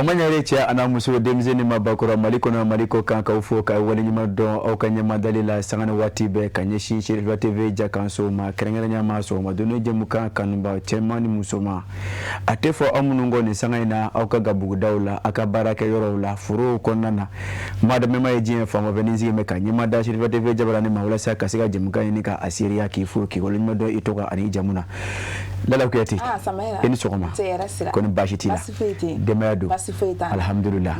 Bamaɲare cɛ an'a muso, denmisɛn ni maabakɔrɔ, Mali kɔnɔ, Mali kɔ kan, k'aw fo ka waleɲuman dɔn aw ka ɲɛmadali la sanga ni waati bɛɛ ka ɲɛsin Cherifila TV jakanso ma, kɛrɛnkɛrɛnnenya ma sɔgɔma doni jɛmukan kanuba cɛman ni musoman. A tɛ fɔ aw minnu kɔ nin sanga in na, aw ka gabugudaw la, aw ka baarakɛyɔrɔw la, forow kɔnɔna na, maa dama ye diɲɛ fan o fɛ ni sigi bɛ ka ɲɛmada Cherifila TV jabarani ma walasa ka se ka jɛmukan ɲini ka a seereya, k'i fo k'i waleɲuman dɔn i tɔgɔ ani i jamu na. Lala Kuyate, i ni sɔgɔma. Kɔni baasi t'i la? Denbaya dun? Alihamudulila,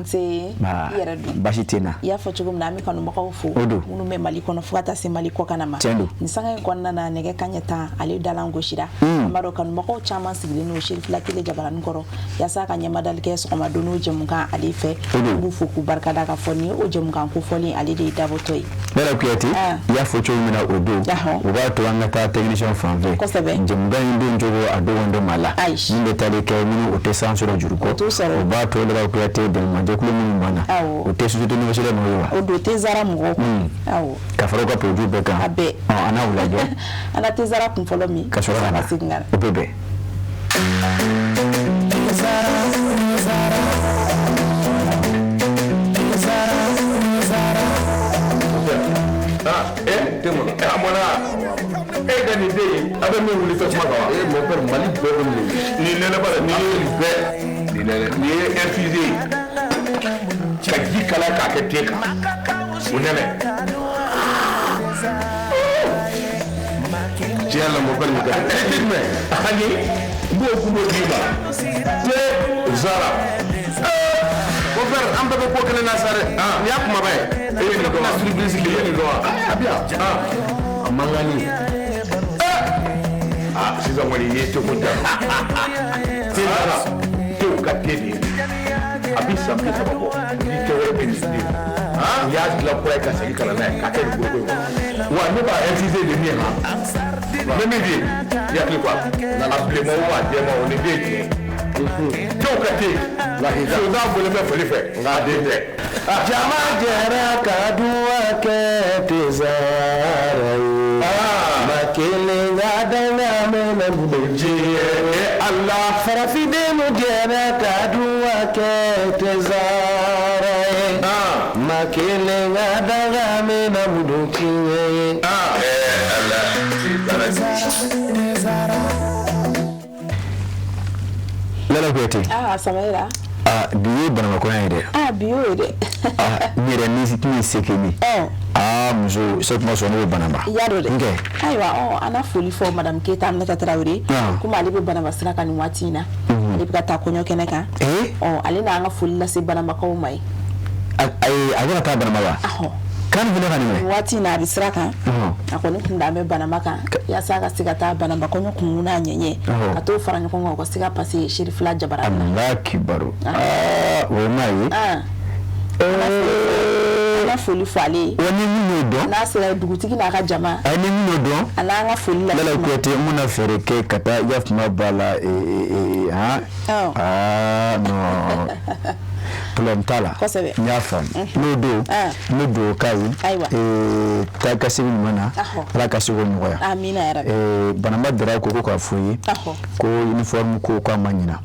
baasi tɛ n na. I y'a fɔ cogo min na, an bɛ kanubagaw fo. O don. Minnu bɛ Mali kɔnɔ fo ka taa se Mali kɔkan ma. Tiɲɛ don. Nin sanga in kɔnɔna na, nɛgɛ kanɲɛ 10 ale dalan gosira. An b'a dɔn kanubagaw caman sigilen don Cherifila Tele jabaranin kɔrɔ yaasa ka ɲɛmadali kɛ sɔgɔma don jɛmukan ale fɛ. An b'u fo k'u barikada k'a fɔ nin ye o jɛmukan kofɔlen ale de ye dabɔtɔ ye. Lala Kuyate, i y'a fɔ cogo min na o don, o b'a to an ka taa technicien fan fɛ. Jɛmukan in don cogo a dogolen tɛ maa la. Min bɛ tali kɛ minnu o tɛ san sɔrɔ juru kɔ. O b'a to Lala Kuyate, dɛmɛjɛkulu minnu b'an na, o tɛ société universitaire mɔgɔw ye wa? O don Tezara mɔgɔw. Awɔ. Ka fara u ka produit bɛɛ kan. A bɛɛ. An n'a lajɛ. An ka Tezara kun fɔlɔ min. Ka sɔrɔ ka na. Segin ka na. O bɛ bɛn. E ka nin den in, a bɛ min wuli tasuma kan wa? Eh mon père, Mali bɛɛ bɛ nin Nin nɛnɛ ba nin ye bɛɛ nin nɛnɛ nin ye infusé ye ka ji kala k'a kɛ te kan, o nɛnɛ. Tiɲɛ la mon père, nin ka di. Te jumɛn? Ani n b'o gundo d'i ma. Te zara. Mon père, an bɛɛ bɛ ko kelen na sa dɛ. Nin y'a kumaba ye. E ye nin dɔn wa? Surprise. E ye nin dɔn wa? A bi yan. A mankanni. Ah, sisan kɔni i ye teko ja. Te zara. Tew ka te de ye. A bi san 30 bɔ. Ni te wɛrɛ bɛ nin den. U y'a dilan kura ye ka segin ka na n'a ye k'a kɛ nin foroko in kɔnɔ. Wa ne b'a infusé de min han. N bɛ min di, i hakili to a la. A bilenman o, a jɛman o, nin den ye tiɲɛ ye. Tew ka te. Sonsan bɔlen bɛ fali fɛ nka a den tɛ. Jama jɛra ka duwa kɛ Tezara ye. Ma kelen ka danga mɛnɛ Diɲɛ Ala. Farafindenw jɛra ka duwa kɛ Tezara ye. Ma kelen ka danga mɛnɛ tiɲɛ ye. Ala. Tezara. Lala Kuyate. Aa Samayira. Aa, bi ye Banaba kɔɲɔ ye dɛ. Aa, bi y'o ye dɛ. Aa, n yɛrɛ ni tun ye se kɛ min. Aa muso, se kuma sɔrɔ ne bɛ Banaba. I y'a dɔn dɛ. N kɛ. Ayiwa, ɔ an na foli fɔ madame Keyita Aminata Tarawele. Komi ale bɛ Banaba sira kan nin waati in na. Ale bɛ ka taa kɔɲɔ kɛnɛ kan. Ɔ ale n'an ka foli lase Banabakaw ma ye. Ayi, a bɛ ka taa Banaba wa? Ahɔ. Kan fana ka nin mɛn. Waati in na a bɛ sira kan. A kɔni kun dan bɛ Banaba kan yaasa ka se ka taa Banaba kɔɲɔ kun n'a ɲɛɲɛ. Ka t'o fara ɲɔgɔn kan, u ka se ka passer Cherifila jabaranin na. Ala kibaru. Aa, o ye maa ye. An ka foli fɔ ale ye. Wa ni min y'o dɔn. N'a sera dugutigi n'a ka jama. A ni min y'o dɔn. A n'an ka foli lase. Lala Kuyate, n bɛna fɛɛrɛ kɛ ka taa yafama ba la han. Aa non. Problème t'a la. Kosɛbɛ. N y'a faamu. N'o don. N bɛ dugawu k'a ye. Ayiwa. Taa ka segin ɲuman na. Ala ka se k'o nɔgɔya. Amina yarabi. Banaba Dara ko k'a fɔ i ye. Ko uniforme ko k'a ma ɲina.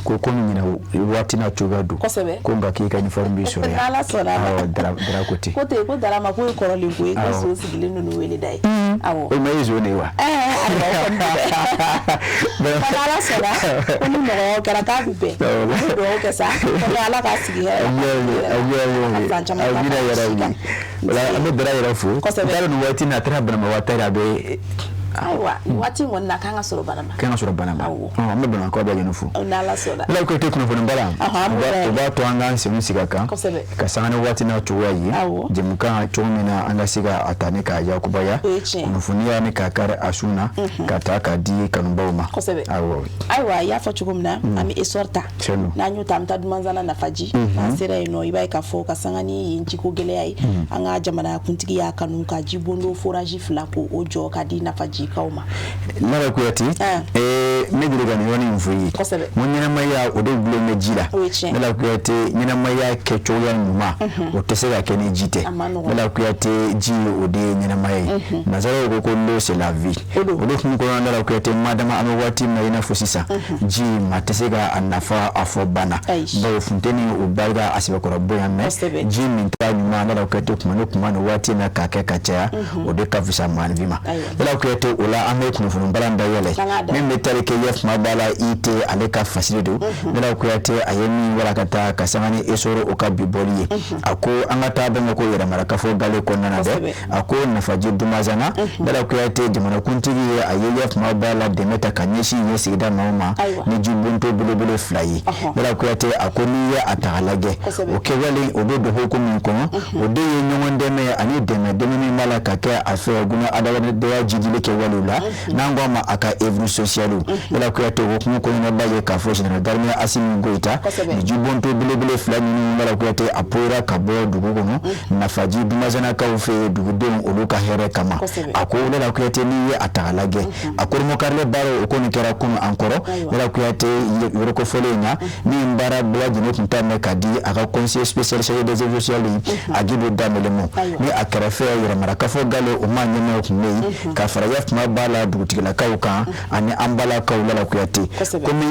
Ko komi ɲina waati n'a cogoya don. Kosɛbɛ. Ko nka k'i ka uniforme b'i sɔrɔ yan. N'Ala sɔnna a ma. Awɔ, Dara ko ten. Ko ten, ko Dara ma k'o ye kɔrɔlen ko ye, ko so sigilen don n'o weleda ye. Awɔ. O ma e zon de ye wa? Ɛɛ ayiwa, o kɔni tɛ dɛ. Ko n'Ala sɔnna, ko ni nɔgɔyaw kɛra k'a bɛ bɛn. An bɛ dugawu kɛ sa, ko ni Ala k'a sigi hɛrɛ la. Amina yarabi. Wala an bɛ Dara yɛrɛ fo. Kosɛbɛ. N t'a dɔn nin waati in na a taara Banaba wa a taara a bɛ. Ayiwa, nin waati in kɔni na a kan ka sɔrɔ Banaba. Kan ka sɔrɔ Banaba. An bɛ Banabakaw bɛɛ lajɛlen fo. N'Ala sɔnna. Lala Kuyate, kunnafoni bara. An b'o O b'a to an k'an senw sigi a kan. Kosɛbɛ. Ka sanga ni waati n'a cogoya ye. Jɛmukan cogo min na an ka se ka a ta ni k'a yakubaya. O ye tiɲɛ. Kunnafoniya ni k'a kari a sun na. Ka ta k'a di kanubaw ma. Kosɛbɛ. Awɔ. Ayiwa, i y'a fɔ cogo min na, an bɛ essor ta. Tiɲɛ don. N'an y'o ta, an bɛ taa Dumanzana Nafaji. N'an sera yen nɔ, i b'a ye k'a fɔ ka sanga ni yen jiko gɛlɛya ye. An ka jamana kuntigi y'a kanu ka jibondo forage 2 k'o jɔ ka di Nafaji. Nafajikaw ma. Lala Kuyate, ne deli ka nin yɔrɔnin in fɔ i ye. Kosɛbɛ. N ko ɲɛnamaya, o de dulon bɛ ji la. O ye tiɲɛ. Lala Kuyate, ɲɛnamaya kɛcogoya ɲuman, o tɛ se ka kɛ ni ji tɛ. A man nɔgɔn. Lala Kuyate, ji, o de ye ɲɛnamaya ye. Nanzaraw ko ko l'eau, c'est la vie. O don. O de hukumu kɔnɔna na, Lala Kuyate, madama an bɛ waati min na i n'a fɔ sisan, ji, maa tɛ se ka a nafa a fɔ banna. Ayi. Bawo funteni, o barika a sɛbɛkɔrɔ bonya mɛ. Kosɛbɛ. Ji min ta ɲuman, Lala Kuyate, kuma ni kuma, nin waati in na, k'a kɛ ka caya, o de ka fisa maaninfin ma. Lala Kuyate, o la an bɛ kunnafoni balan dayɛlɛ An k'a da. min bɛ tali kɛ yafuma b'a la IT, ale ka fasiri don. Lala Kuyate, a ye min wala ka taa ka sanga ni Essor o ka bi bɔli ye, a ko an ka taa Bamakɔ yɛrɛmarakafo gale kɔnɔna na dɛ. A ko Nafaji Dumazana, Lala Kuyate, jamanakuntigi ye, a ye yafuma b'a la dɛmɛ ta ka ɲɛsin ye sigida maaw ma ni jibonto belebele fila ye. Lala Kuyate, a ko n'i ye a ta k'a lajɛ, o kɛwale o bɛ don hukumu min kɔnɔ, o de ye ɲɔgɔn dɛmɛ ani dɛmɛ dɛmɛ min b'a la ka kɛ a fɛ guna adamadenya jidili kɛwalew la, n'an ko a ma a ka œuvre sociale. Lala Kuyate, o hukumu kɔnɔna b'a ye k'a fɔ général d'armée Assimi Goïta, ni jibonto belebele fila ninnu, Lala Kuyate, a poyira ka bɔ dugu kɔnɔ Nafaji Dumazanakaw fɛ yen, dugudenw olu ka hɛrɛ kama. A ko, Lala Kuyate, n'i ye a ta k'a lajɛ, a koromokarilen baaraw, o kɔni kɛra kunun an kɔrɔ. Lala Kuyate, yɔrɔ kofɔlen in na, min baara bɛɛ lajɛlen tun ta mɛn ka di a ka conseiller spécial chargé des œuvres sociales Agibu Danbele ma, ni a kɛrɛfɛ yɛrɛmarakafo gale o maa ɲɛmaaw tun bɛ yen, ka fara yafuma b'a la dugutigilakaw kan ani an balakaw. Lala Kuyate, komi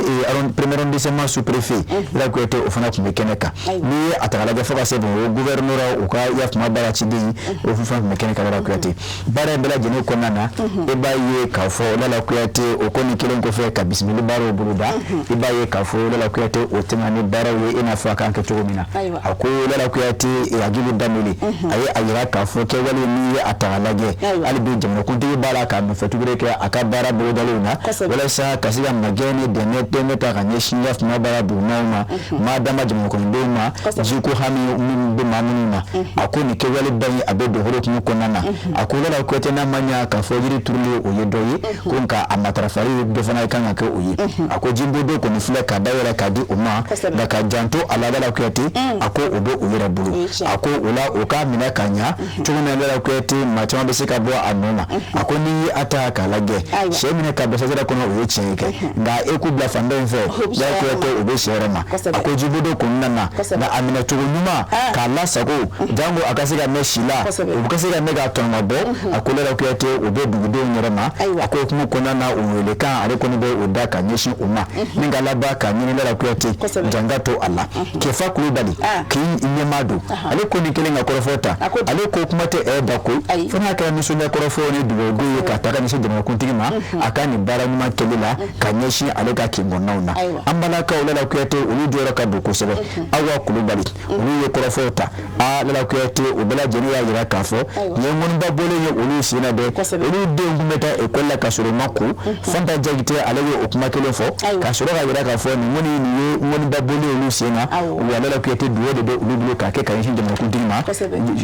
premier arrondissement sous-préfet, Lala Kuyate, o fana tun bɛ kɛnɛ kan. N'i ye a ta k'a lajɛ, fo ka se Bamakɔ gouverneur, u ka yafuma baara ciden, o fana tun bɛ kɛnɛ kan. Lala Kuyate, baara in bɛɛ lajɛlen kɔnɔna na, i b'a ye k'a fɔ, Lala Kuyate, o kɔni kelen kɔfɛ ka bisimili baaraw boloda, i b'a ye k'a fɔ, Lala Kuyate, o tɛmɛna ni baaraw ye i n'a fɔ a kan kɛ cogo min na. A ko, Lala Kuyate, Agibu Danbele, a ye a yira k'a fɔ kɛwale, n'i ye a ta k'a lajɛ, hali bi jamanakuntigi b'a la ka nɔfɛtuguri kɛ a ka baara bolodalenw na, walasa ka se ka magɛn ni dɛmɛ ta ka ɲɛsin yafuma baara dugumaaw ma, maa dama jamanakɔnɔdenw ma, jiko hami minnu bɛ maa minnu na. A ko nin kɛwale ba in, a bɛ don hukumu kɔnɔna na. A ko, Lala Kuyate, n'a ma ɲa k'a fɔ yiri turuli o ye dɔ ye, ko nka a matarafali dɔ fana kan ka kɛ o ye. A ko jibodo kɔni filɛ ka da yɛrɛ k'a di o ma, nka ka janto a la, Lala Kuyate, a ko o bɛ o yɛrɛ bolo. A ko o la, o k'a minɛ ka ɲa cogo min na, Lala Kuyate, maa caman bɛ se ka bɔ a nɔ na. A ko n'i ye a ta k'a lajɛ, sɛ minɛ ka bila sira kɔnɔ, o ye tiɲɛ ye kɛ, nka e k'u bila fan dɔ in fɛ, Lala Kuyate, o bɛ sɛ yɛrɛ ma. A ko jibodo kɔni nana, nka a minɛ cogo ɲuman k'a lasago, jango a ka se ka mɛn si la, o ka se ka mɛn k'a tɔnɔma bɔ. A ko, Lala Kuyate, o bɛ dugudenw yɛrɛ ma. A ko hukumu kɔnɔna na, o welekan ale kɔni bɛ o da ka ɲɛsin o ma, min ka laban ka ɲini, Lala Kuyate, janga to a la. Kefa Kulubali k'i ɲɛmaa don, ale kɔni kelen ka kɔrɔfɔ ta. Ale ko kuma tɛ da ko fo n'a kɛra nisɔndiya kɔrɔfɔ ni dugawu ye ka taga ɲɛsin jamanakuntigi ma a ka nin baara ɲuman kɛli la ka ɲɛsin ale ka kinkɔnɔnaw na. An balakaw, Lala Kuyate, olu jɔyɔrɔ ka bon kosɛbɛ. Awa Kulubali, olu ye kɔrɔfɔw ta. Aa, Lala Kuyate, o bɛɛ lajɛlen y'a jira k'a fɔ nin ye ŋɔniba bɔlen ye olu sen na dɛ. Olu denw tun bɛ taa ekɔli la ka sɔrɔ u ma ko. Fanta Jakite, ale ye o kuma kelen fɔ ka sɔrɔ ka jira k'a fɔ nin ŋɔni nin ye ŋɔniba bɔlen olu sen na. Wa Lala Kuyate, dugawu de bɛ olu bolo k'a kɛ ka ɲɛsin jamanakuntigi ma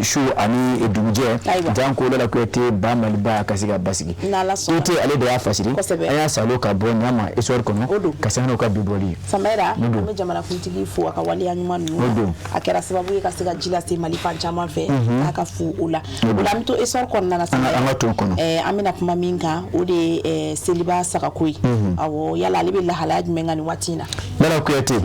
su ani dugujɛ, janko, Lala Kuyate, ba Maliba ka se ka basigi. IT, ale de y'a fasiri. An y'a salo ka bɔ ɲama Essor kɔnɔ ka sanga n'o ka bi bɔli ye. Samayira, an bɛ jamanakuntigi fo a ka waleya ɲuman ninnu na. A kɛra sababu ye ka se ka ji lase Mali fan caman fɛ, k'a ka fo o la. O la, an bɛ to Essor kɔnɔna na. An ka to kɔnɔ. An bɛna kuma min kan, o de ye seliba sagako ye. Awɔ, yala ale bɛ lahalaya jumɛn kan nin waati in na? Lala Kuyate,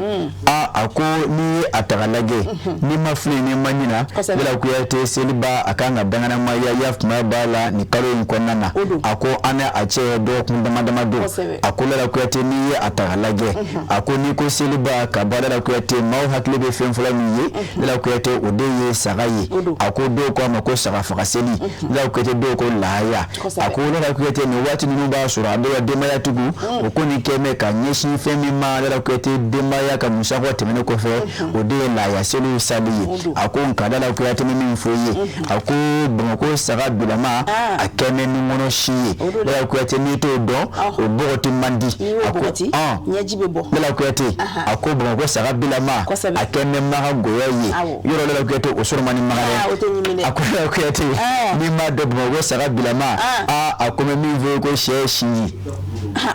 a ko n'i ye a ta k'a lajɛ, n'i ma fili, n'i ma ɲina, Lala Kuyate, seliba a kan ka danganamaya yafuma b'a la nin kalo in kɔnɔna na. A ko an ni a cɛ dɔgɔkun dama dama don. A ko, Lala Kuyate, n'i ye a ta k'a lajɛ, a ko n'i ko seliba ka bɔ, Lala Kuyate, maaw hakili bɛ fɛn fɔlɔ min ye, Lala Kuyate, o de ye saga ye. A ko dɔw ko a ma ko saga faga seli, Lala Kuyate, dɔw ko lahaya. A ko, Lala Kuyate, nin waati ninnu b'a sɔrɔ a dɔw ka denbayatigiw o ko nin kɛ mɛ ka ɲɛsin fɛn min ma, Lala Kuyate, denbaya ka musakaw tɛmɛnen kɔfɛ, o de ye lahaya seliw sali ye. A ko nka, Lala Kuyate, ni min fɔ i ye, a ko Bamakɔ saga bilama a kɛ mɛ ni ŋɔnɔ si ye. Lala Kuyate, n'i t'o dɔn, o bɔgɔti man di. A ko ɲɛji bɛ bɔ. Lala Kuyate, a ko Bamakɔ saga bilama a kɛ mɛ maga goyɔ ye yɔrɔ. Lala Kuyate, o sɔrɔ man di maga dɛ. A ko, Lala Kuyate, n'i m'a dɔn, Bamakɔ saga bilama, a ko mɛ min fɔ ko sɛ sinji.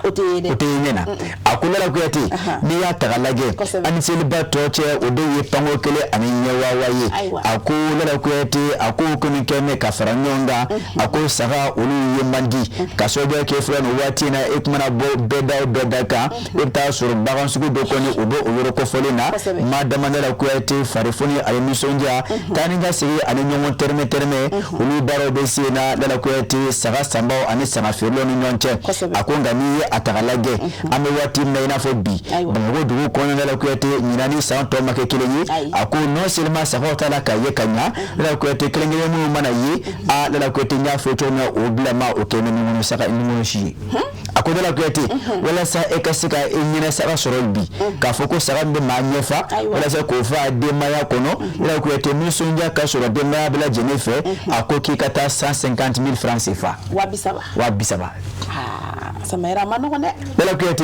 O tɛ ye dɛ. O tɛ ye ɲɛ na. A ko Lala Kuyate, n'i y'a ta k'a lajɛ, an ni seliba tɔ cɛ, o de ye panko kelen ani ɲɛwawa ye. A ko Lala Kuyate, a ko kɔni kɛ bɛ ka fara ɲɔgɔn kan, a ko saga olu ye man di, ka sababuya kɛ filɛ nin waati in na, e tun mana bɔ bɛɛ da o bɛɛ da kan, i bɛ taa sɔrɔ bagan sugu dɔ kɔni o bɛ o yɔrɔ kofɔlen na. Maa dama Lala Kuyate, farifoni ani nisɔndiya, taa ni ka segin ani ɲɔgɔn tɛrɛmɛ tɛrɛmɛ, olu baaraw bɛ sen na Lala Kuyate, saga sanbaw ani saga feerelaw ni ɲɔgɔn cɛ. A ko nka n'i ye a ta k'a lajɛ, an bɛ waati min na i n'a fɔ bi, Bamakɔ dugu kɔnɔna, Lala Kuyate, ɲinan ni san tɔ ma kɛ kelen ye. A ko non seulement sagaw t'a la ka ye ka ɲa, Lala Kuyate, kelen kelen minnu mana ye, a Lala Kuyate, n y'a fɔ cogo min na, o bilama o kɛ ni ɲɔgɔn saga ni ɲɔgɔn si ye. A ko Lala Kuyate, walasa e ka se ka e ɲinɛ saga sɔrɔ bi, k'a fɔ ko saga min bɛ maa ɲɛfa, walasa k'o fa denbaya kɔnɔ, Lala Kuyate, nisɔndiya ka sɔrɔ denbaya bɛɛ lajɛlen fɛ, a ko k'i ka taa 150 000 francs CFA. 30 000. 30 000. Samayira, a ma nɔgɔn dɛ. Lala Kuyate,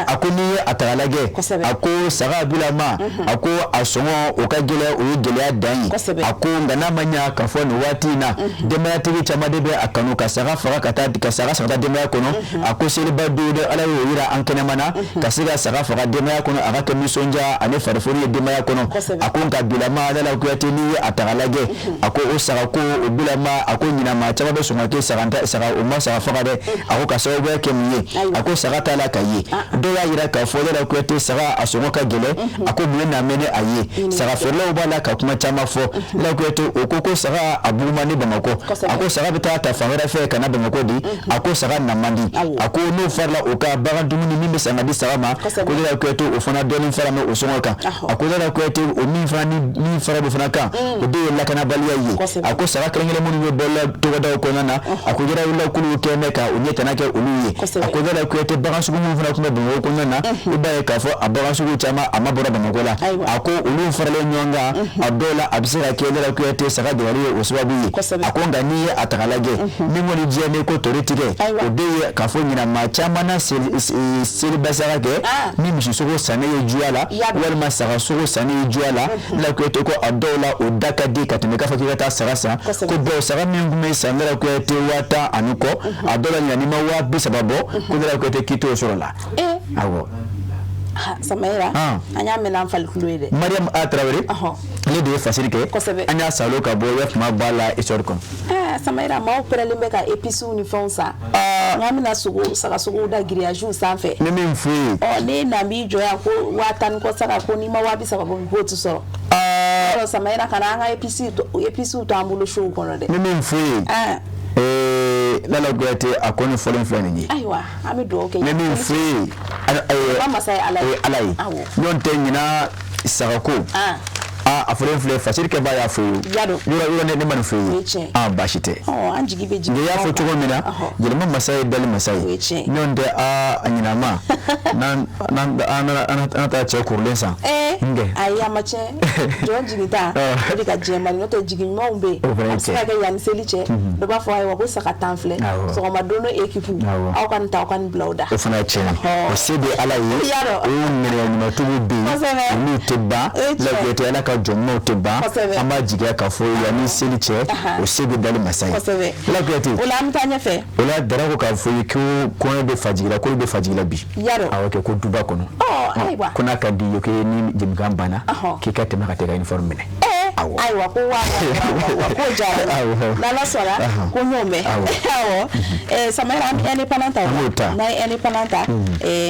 a ko n'i ye a ta k'a lajɛ, a ko saga bilama, a ko a sɔngɔ o ka gɛlɛn, o ye gɛlɛya dan ye. A ko nka n'a ma ɲa k'a fɔ nin waati in na, denbayatigi caman de bɛ a kanu ka saga faga ka taa ka saga san ka taa denbaya kɔnɔ. A ko seliba don dɛ, Ala y'o yira an kɛnɛma na, ka se ka saga faga denbaya kɔnɔ, a ka kɛ nisɔndiya ani farifoni ye denbaya kɔnɔ. A ko nka bilama, Lala Kuyate, n'i ye a ta k'a lajɛ, a ko o saga ko o bilama, a ko ɲinama caman bɛ sɔn ka kɛ saga saga o ma saga faga dɛ. A ko ka sababuya kɛ mun ye? A ko saga t'a la ka ye. Dɔw y'a yira k'a fɔ Lala Kuyate, saga a sɔngɔ ka gɛlɛn. A ko mun ye na mɛn ni a ye? Saga feerelaw b'a la ka kuma caman fɔ. Lala Kuyate, o ko ko saga a bugu man di Bamakɔ. A ko saga bɛ taa ta fan wɛrɛ fɛ ka na Bamakɔ de. A ko saga na man di. A ko n'o farala o kan, bagan dumuni min bɛ san ka di saga ma, ko Lala Kuyate, o fana dɔɔnin fara mɛ o sɔngɔ kan. A ko Lala Kuyate, o min fana ni min fara o fana kan, o de ye lakanabaliya ye. A ko saga kelen kelen minnu bɛ bɔ togodaw kɔnɔna na, a ko yɔrɔwulakuluw kɛ bɛ ka u ɲɛ tana kɛ olu ye. A ko Lala Kuyate, bagan sugu minnu fana tun bɛ Bamakɔ kɔnɔna na, i b'a ye k'a fɔ a bagan sugu caman a ma bɔra Bamakɔ la. A ko olu faralen ɲɔgɔn kan, a dɔw la a bɛ se ka kɛ Lala Kuyate, saga gɛlɛyali ye o sababu ye. A ko nka n'i ye a ta k'a lajɛ, min kɔni diɲɛ ne ko tori tigɛ, o de ye k'a fɔ ɲinan maa caman na seliba saga kɛ ni misisogo sannen ye juya la, walima saga sogo sannen ye juya la. Lala Kuyate ko a dɔw la o da ka di ka tɛmɛ k'a fɔ k'i ka taa saga san. Ko bawo saga min tun bɛ san, Lala Kuyate, 10 000 ani kɔ, a dɔw la ɲinan n'i ma 30 000 bɔ, ko Lala Kuyate, k'i t'o sɔrɔ la. Awɔ. Samayira, an y'a mɛn n'an falikulo ye dɛ. Mariam A Tarawele, ne de ye fasiri kɛ. An y'a salo ka bɔ kuma ba la histoire kɔnɔ. Samayira, maaw pɛrɛlen bɛ ka épices ni fɛnw san, nka an bɛna sogo saga sogow da grillage sanfɛ. Ne min f'u ye. Ɔ, ne na b'i jɔ yan ko 10 000 ni kɔ saga, ko n'i ma 30 000 bɔ, k'o tɛ sɔrɔ. Samayira, kana an ka épices to an bolo sow kɔnɔ dɛ. Ne min f'u ye. Lala Kuyate, a kɔni fɔlen filɛ nin ye. Ayiwa, an bɛ dugawu kɛ. Ne min f'u ye. Ba masa ye Ala ye. O ye Ala ye. N'o tɛ ɲinan sagako. A fɔlen filɛ, fasirikɛba y'a fɔ ye. Yɔrɔ yɔrɔ, ne ma nin fɔ ye. A baasi tɛ. An jigi bɛ jigin. I y'a fɔ cogo min na, yɛlɛma masa ye dali masa ye. N'o tɛ, a ɲinama n'an an taa cɛ kurulen san. Ayi, a ma tiɲɛ. Jɔn jigi ta o de ka diɲɛ mali, n'o tɛ jigi ɲumanw bɛ yen. A bɛ se ka kɛ yanni seli cɛ, dɔ b'a fɔ ayiwa ko saga 10 filɛ, sɔgɔma don équipe, aw ka nin ta, aw ka nin bila o da. O fana ye tiɲɛ, o se bɛ Ala ye. O ŋaniya ɲumantigiw bɛ yen, olu tɛ ban. Lagɛtɛ, Ala ka jɔn ɲumanw tɛ ban. An b'a jigiya k'a fɔ yanni seli cɛ, o se bɛ dali masa ye. Lagɛtɛ. O la an bɛ taa ɲɛfɛ. O la Dara ko k'a fɔ ye ko kɔɲɔ bɛ Fajigila, k'olu bɛ Fajigila bi. Awɔ kɛ, ko duba kɔnɔ. Ayiwa. Ko n'a ka di ye, ko ni jɛmukan banna, k'i ka tɛmɛ ka taa i ka uniforme minɛ. Ayiwa, ko wa k'o diyara n'Ala sɔnna, ko n y'o mɛn. Awɔ, Samayira, an bɛ indépendant ta. An b'o ta. N'an ye indépendant ta,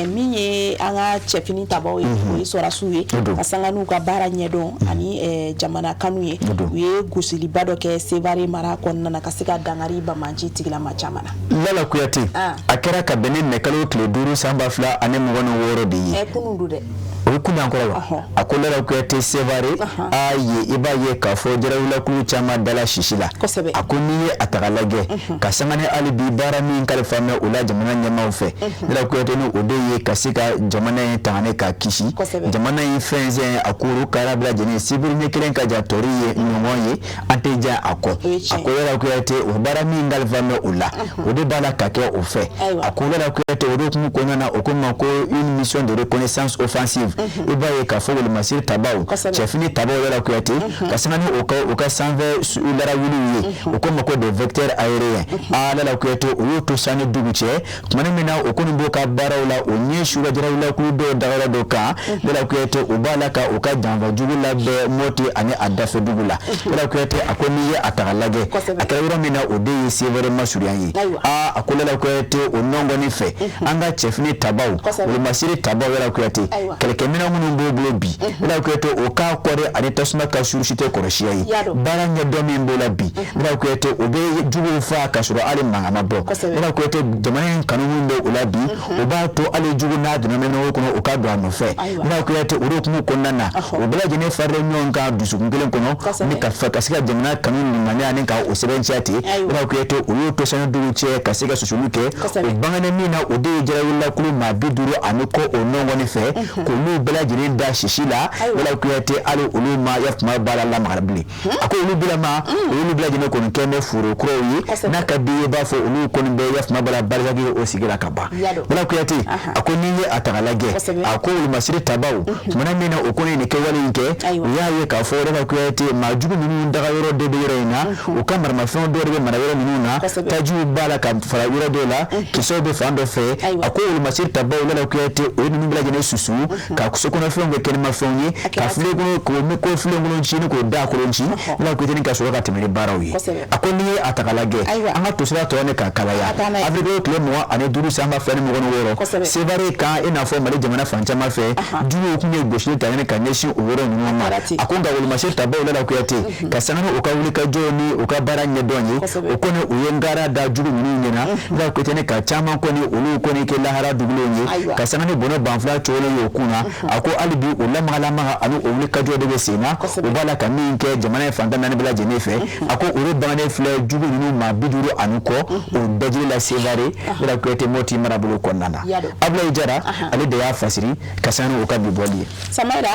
min ye an ka cɛfini tabaw ye, o ye sɔrɔdasiw ye, ka sanga n'u ka baara ɲɛdɔn ani jamana kanu ye, u ye gosiliba dɔ kɛ Sevare mara kɔnɔna na, ka se ka dankari banbaanci tigilama caman na. Lala Kuyate, a kɛra ka bɛn ni mɛkalo tile 5 san 2026 de ye. Kunun don dɛ. O ye kunun kɔrɔ wa? A ko Lala Kuyate, Sevare a ye, i b'a ye k'a fɔ jarawulakulu caman dala sisi la. A ko n'i ye a ta k'a lajɛ, ka sanga ni hali bi baara min kalifa mɛ o la jamana ɲɛmaaw fɛ, Lala Kuyate, ni o de ye ka se ka jamana in tangane k'a kisi, jamana in fɛnsɛn, a ko kara bɛɛ lajɛlen sibiri ɲɛ kelen ka jan tɔri ye ɲɔgɔn ye, an tɛ diya a kɔ. A ko Lala Kuyate, o baara min kalifa mɛ o la, o de b'a la ka kɛ o fɛ. A ko Lala Kuyate, o de hukumu kɔnɔna na, o ko ma ko une mission de reconnaissance offensive. I b'a ye k'a fɔ wolomasiri tabaw, cɛfini tabaw Lala Kuyate, ka sanga ni u ka sanfɛ larawuliw ye, u ko ma ko des vecteurs aériens. Aa, Lala Kuyate, u y'o to san ni dugu cɛ tumani min na, o kɔni b'u ka baaraw la, o ɲɛ sura jarawulakulu dɔw dagayɔrɔ dɔ kan. Lala Kuyate, u b'a la ka u ka janfa jugu labɛn Moti ani a dafɛ dugu la. Lala Kuyate, a ko n'i ye a ta k'a lajɛ, a kɛra yɔrɔ min na, o de ye Sevare masurunya ye. Aa, a ko Lala Kuyate, o nɔngɔni fɛ, an ka cɛfini tabaw, wolomasiri tabaw, Lala Kuyate, kɛlɛkɛminɛn minnu b'o bolo bi, Lala Kuyate, o k'a kɔri ani tasuma ka surusi tɛ kɔrɔsiya ye. Baara ɲɛdɔn min b'o la bi, Lala Kuyate, o bɛ juguw faa ka sɔrɔ hali mankan ma bɔ. Lala Kuyate, jamana in kanu min bɛ o la bi, o b'a to hali jugu n'a donna minɛnw kɔnɔ, o ka don a nɔfɛ. Lala Kuyate, o de hukumu kɔnɔna na, o bɛɛ lajɛlen faralen ɲɔgɔn kan dusukun kelen kɔnɔ ni ka ka se ka jamana kanu limaniya ni ka o sɛbɛntiya ten. Lala Kuyate, o y'o to sani dugu cɛ ka se ka susuli kɛ. O bangenen min na, o de ye jarawulilakulu maa 50 ani kɔ o nɔngɔni fɛ, k'olu bɛɛ lajɛlen da sisi la. Lala Kuyate, hali olu ma yafama b'a la lamaga bilen. A ko olu bilama, olu bɛɛ lajɛlen kɔni kɛ bɛ foro kuraw ye. N'a ka di i b'a fɔ olu kɔni bɛ yafama b'a la Barizaki o sigira ka ban. Lala Kuyate, a ko n'i ye a ta k'a lajɛ, a ko wolomasiri tabaw, tumana min na o kɔni ye nin kɛwale in kɛ, u y'a ye k'a fɔ, Lala Kuyate, maa jugu ninnu daga yɔrɔ dɔ bɛ yɔrɔ in na, u ka maramafɛnw dɔw de bɛ mara yɔrɔ ninnu na, tajiw b'a la ka fara yɔrɔ dɔw la, kisɛw bɛ fan dɔ fɛ. A ko wolomasiri tabaw, Lala Kuyate, o ye ninnu bɛɛ lajɛlen susu ka sokɔnɔfɛnw kɛ kɛnɛmafɛnw ye, ka filen kɔnɔ k'o ko filen kolon ci ni k'o da kolon ci, Lala Kuyate, ni ka sɔrɔ ka tɛmɛ ni baaraw ye. A ko n'i ye a ta k'a lajɛ, an ka tosira tɔ ne ka kalaya, avril tile 25 san 2026, Sevare kan, i n'a fɔ Mali jamana fan caman fɛ, juguw tun ye gosili ta ka ɲɛsin o yɔrɔ ninnu ma. A ko nka wolomasiri tabaw, Lala Kuyate, ka sanga ni u ka wulikajɔ ni u ka baara ɲɛdɔn ye, o kɔni u ye ngara da jugu ninnu ɲɛna. Lala Kuyate, ne ka caman kɔni olu kɔni kɛ lahara dugulenw ye, ka sanga ni bɔnɛ banfula cogolen ye o kun na. A ko hali bi o lamagalamaga ani o wulikajɔ de bɛ sen na, u b'a la ka min kɛ jamana in fan 4 bɛɛ lajɛlen fɛ. A ko olu bangenen filɛ jugu ninnu maa 50 ani kɔ, o dajili la Sevare, Lala Kuyate, Moti marabolo kɔnɔna na. Abulayi Jara, ale de y'a fasiri ka sanga ni o ka bi bɔli ye. Samayira,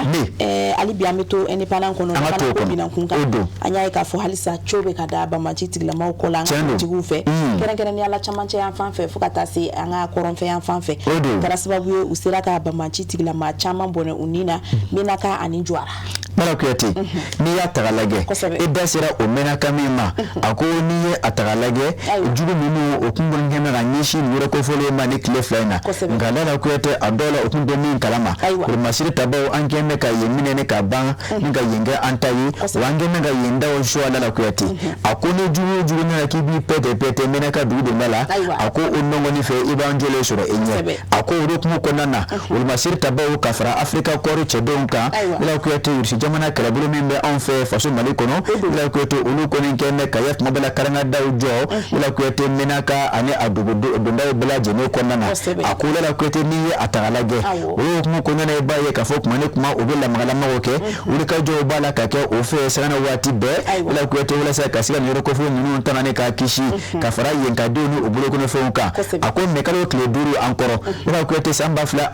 hali bi an bɛ to indépendant kɔnɔ. An ka to o kɔnɔ, o don. An y'a ye k'a fɔ halisa co bɛ ka da banbaanci tigilamaw kɔ la an ka dugutigiw fɛ, kɛrɛnkɛrɛnnenya la camancɛ yan fan fɛ fo ka taa se an ka kɔrɔnfɛ yan fan fɛ. O don. Kɛra sababu ye, u sera ka banbaanci tigilama caman bɔnɛ u ni na Menaka ani Juwara. Lala Kuyate, n'i y'a ta k'a lajɛ, i da sera o Menaka min ma, a ko n'i ye a ta k'a lajɛ, jugu ninnu o kun kɔni kɛn bɛ ka ɲɛsin nin yɔrɔ kofɔlen ma ni tile 2 in na. Nka Lala Kuyate, a dɔw la o tun tɛ min kalama, wolomasiri tabaw, an kɛn bɛ ka yen minɛ ni ka ban ni ka yen kɛ an ta ye wa, an kɛn bɛ ka yen da o suwa. Lala Kuyate, a ko ni jugu o jugu nana k'i b'i pɛtɛ pɛtɛ Menaka dugu donda la, a ko o nɔngɔni fɛ, i b'an jɔlen sɔrɔ i ɲɛ. A ko o hukumu kɔnɔna na, wolomasiri tabaw ka fara Afirika kɔɔri cɛdenw kan, Lala Kuyate, Rusi jamana kɛlɛbolo min bɛ anw fɛ faso Mali kɔnɔ, Lala Kuyate, olu kɔni kɛn bɛ ka ye tuma bɛɛ la karangadaw jɔ, Lala Kuyate, Menaka ani a dugu dondaw bɛɛ lajɛlen kɔnɔna na. A ko Lala Kuyate, n'i ye a ta k'a lajɛ, o hukumu kɔnɔna na, i b'a ye k'a fɔ kuma ni kuma u bɛ lamagalamaw kɛ, wulikajɔw b'a la ka kɛ o fɛ sanga ni waati bɛɛ, Lala Kuyate, walasa ka se ka nin yɔrɔ kofɔ ninnu tanga ni k'a kisi ka fara yen ka denw ni u bolokɔnɔfɛnw kan. A ko mɛ kalo tile 5 an kɔrɔ, Lala Kuyate, san 2026,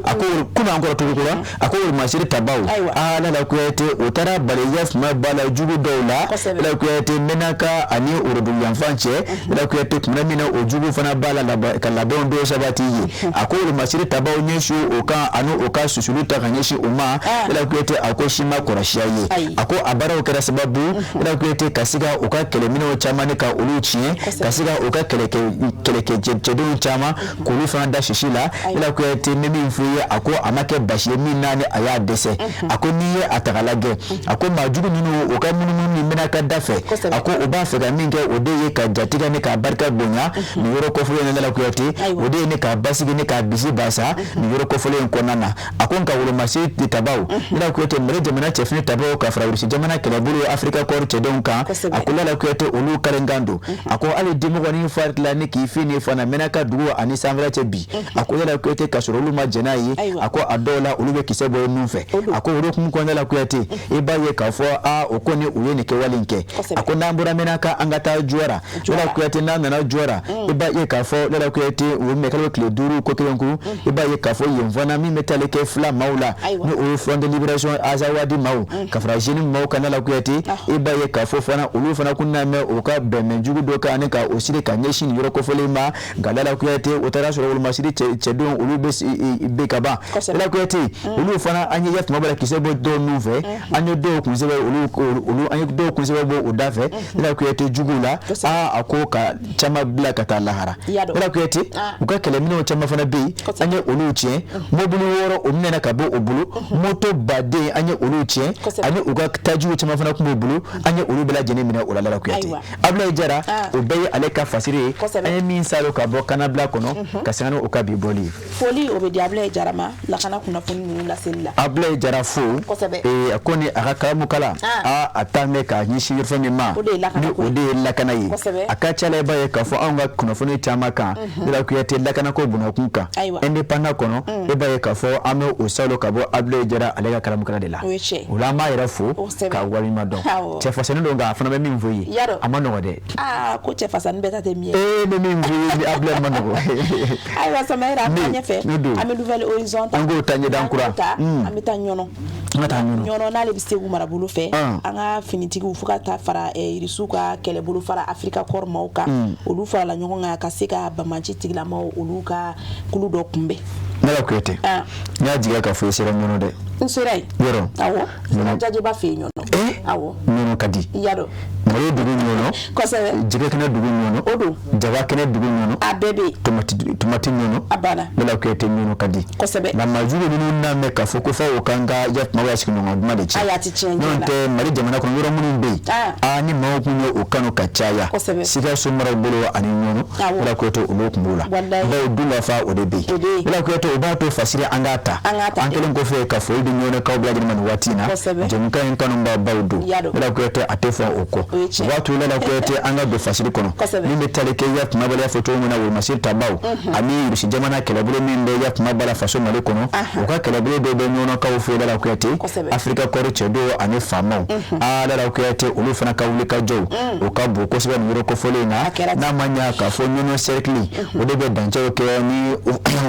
a ko kunun an kɔrɔ tugu kura, a ko wolomasiri tabaw, aa, Lala Kuyate, o taara baliya tuma ba la jugu dɔw la, Lala Kuyate, Menaka ani Worodugu yanfan cɛ. Lala Kuyate, tuma min na o jugu fana b'a la ka labɛnw dɔw sabati ye, a ko wolomasiri tabaw ɲɛsin o kan ani o ka susuli ta ka ɲɛsin o ma. Lala Kuyate, a ko si ma kɔrɔsiya ye. A ko a baaraw kɛra sababu, Lala Kuyate, ka se ka u ka kɛlɛminɛw caman ni ka olu tiɲɛ, ka se ka u ka kɛlɛkɛcɛdenw caman k'olu fana da sisi la. Lala Kuyate, n bɛ min f'i ye, a ko a ma kɛ basi ye min na ni a y'a dɛsɛ. A ko n'i ye a ta k'a lajɛ, a ko maa jugu ninnu u ka munumunu min Menaka da fɛ, a ko u b'a fɛ ka min kɛ, o de ye ka jatigɛ ni k'a barika bonya nin yɔrɔ kofɔlen in na. Lala Kuyate, o de ye ni k'a basigi ni k'a bisi basa nin yɔrɔ kofɔlen in kɔnɔna na. A ko nka wolomasiri tabaw, Lala Kuyate, Mali jamana cɛfini tabaw ka fara Rusi jamana kɛlɛbolo Afirika kɔɔri cɛdenw kan, a ko Lala Kuyate, olu karenkan don. A ko hali dimɔgɔnin faritila ni k'i fin ni fana Menaka dugu ani sanfɛla cɛ bi, a ko Lala Kuyate, ka sɔrɔ olu ma jɛn n'a ye, a ko a dɔw la olu bɛ kisɛ bɔ nun fɛ. A ko o hukumu kɔnɔna la, Kuyate, i b'a ye k'a fɔ aa, o kɔni u ye nin kɛwale in kɛ. A ko n'an bɔra Menaka, an ka taa Juwara. Lala Kuyate, n'an nana Juwara, i b'a ye k'a fɔ, Lala Kuyate, u ye mɛ kalo tile 5 ko kelen kun, i b'a ye k'a fɔ yen fana min bɛ taali kɛ fila maaw la, ni o ye Front de Libération Azawadi maaw ka fara JNIM maaw kan. Lala Kuyate, i b'a ye k'a fɔ fana olu fana kun na mɛn u ka bɛnbɛn jugu dɔ kan ani ka o siri ka ɲɛsin nin yɔrɔ kofɔlen ma. Nka Lala Kuyate, o taara sɔrɔ wolomasiri cɛdenw olu bɛ ka ban. Lala Kuyate, olu fana, an ye yatuma bala kisɛ bɔ dɔw nun fɛ, an ye dɔw kunsɛbɛ olu, an ye dɔw kunsɛbɛ bɔ o da fɛ. Lala Kuyate, juguw la, aa, a ko ka caman bila ka taa lahara. Lala Kuyate, u ka kɛlɛminɛw caman fana bɛ yen, an ye olu tiɲɛ. Mobili 6, o minɛna ka bɔ o bolo. Moto baden, an ye olu tiɲɛ. Ani u ka tajiw caman fana tun b'u bolo, an ye olu bɛɛ lajɛlen minɛ o la. Lala Kuyate, Abulayi Jara, o bɛɛ ye ale ka fasiri ye an ye min salo ka bɔ kannabila kɔnɔ ka sanga ni o ka bi bɔli ye. Foli, o bɛ di Abulayi Jara ma lakana kunnafoni ninnu laseli la. Abulayi Jara fo. A ko ni a ka karamukala, aa, a taa bɛ ka ɲɛsin fɛn min ma, ni o de ye lakana ye. A ka ca la, i b'a ye k'a fɔ anw ka kunnafoni caman kan, Lala Kuyate, lakanako bunakun kan Indépendant kɔnɔ, i b'a ye k'a fɔ an bɛ o salo ka bɔ Abulayi Jara ale ka karamukala de la. O la, an b'a yɛrɛ fo ka waleɲuman dɔn. Cɛfasanin don, nka a fana bɛ min fɔ i ye, a ma nɔgɔ dɛ. Aa, ko cɛfasanin bɛɛ ta tɛ min ye. Ee, bɛ min fɔ i ye, Abulayi, ma nɔgɔ. Ayiwa Samayira, an taa ɲɛfɛ, an bɛ Nouvel Horizon ta. An k'o ta ɲɛdan kura. An bɛ taa Ɲɔnɔ. An ka taa Ɲɔnɔ. Ɲɔnɔ n'ale bɛ Segu marabolo fɛ, an ka finitigiw fo ka taa fara Irisiw ka kɛlɛbolo fara Africa Corps maaw kan, olu farala ɲɔgɔn kan ka se ka banbaanci tigilamaw, olu ka kulu dɔ kunbɛn. Lala Kuyate, n y'a jigiya k'a fɔ i sera Ɲɔnɔ dɛ. N sera yen. Yɔrɔ? Awɔ, n sera Jajeba fɛ yen Ɲɔnɔ. Ee! Awɔ. Ɲɔnɔ ka di. I y'a dɔn. Malo dugu Ɲɔnɔ. Kosɛbɛ. Jɛgɛ kɛnɛ dugu Ɲɔnɔ. O don. Jaba kɛnɛ dugu Ɲɔnɔ. A bɛɛ bɛ yen. Tomati Ɲɔnɔ. A banna. Lala Kuyate, Ɲɔnɔ ka di. Kosɛbɛ. Nka maajugu ninnu n'a mɛn k'a fɔ ko fɔ o kan ka ya kuma bɛ sigiɲɔgɔn duman de cɛ. Ayi, a tɛ tiɲɛ. N'o tɛ, Mali jamana kɔnɔ, yɔrɔ minnu bɛ yen, aa, ni maaw tun ye o kanu ka caya. Sikaso marabolo ani Ɲɔnɔ. Lala Kuyate, olu tun b'o la. Bawo dunkafa, o de bɛ yen. Lala Kuyate, o b'a to fasiri an k'a ta. An kɛlen kɔfɛ ka foli di Ɲɔnɔkaw bɛɛ lajɛlen ma nin waati in na. Jɛmukan in kanubaw don. Lala Kuyate, a tɛ fɔ o kɔ. O b'a to, Lala Kuyate, an ka don fasiri kɔnɔ min bɛ tali kɛ ya kuma bala fɔ cogo min na, wolomasiri tabaw ani Rusi jamana kɛlɛbolo min bɛ ya kuma bala faso Mali kɔnɔ, u ka kɛlɛbolo dɔw bɛ Ɲɔnɔkaw fɛ. Lala Kuyate, Africa Corps cɛdenw ani faamaw, aa, Lala Kuyate, olu fana ka wuli ka jɔw, o ka bon kosɛbɛ nin yɔrɔ kofɔlen in na. N'a ma ɲa k'a fɔ Ɲɔnɔ cercle, o de bɛ dancɛw kɛ ni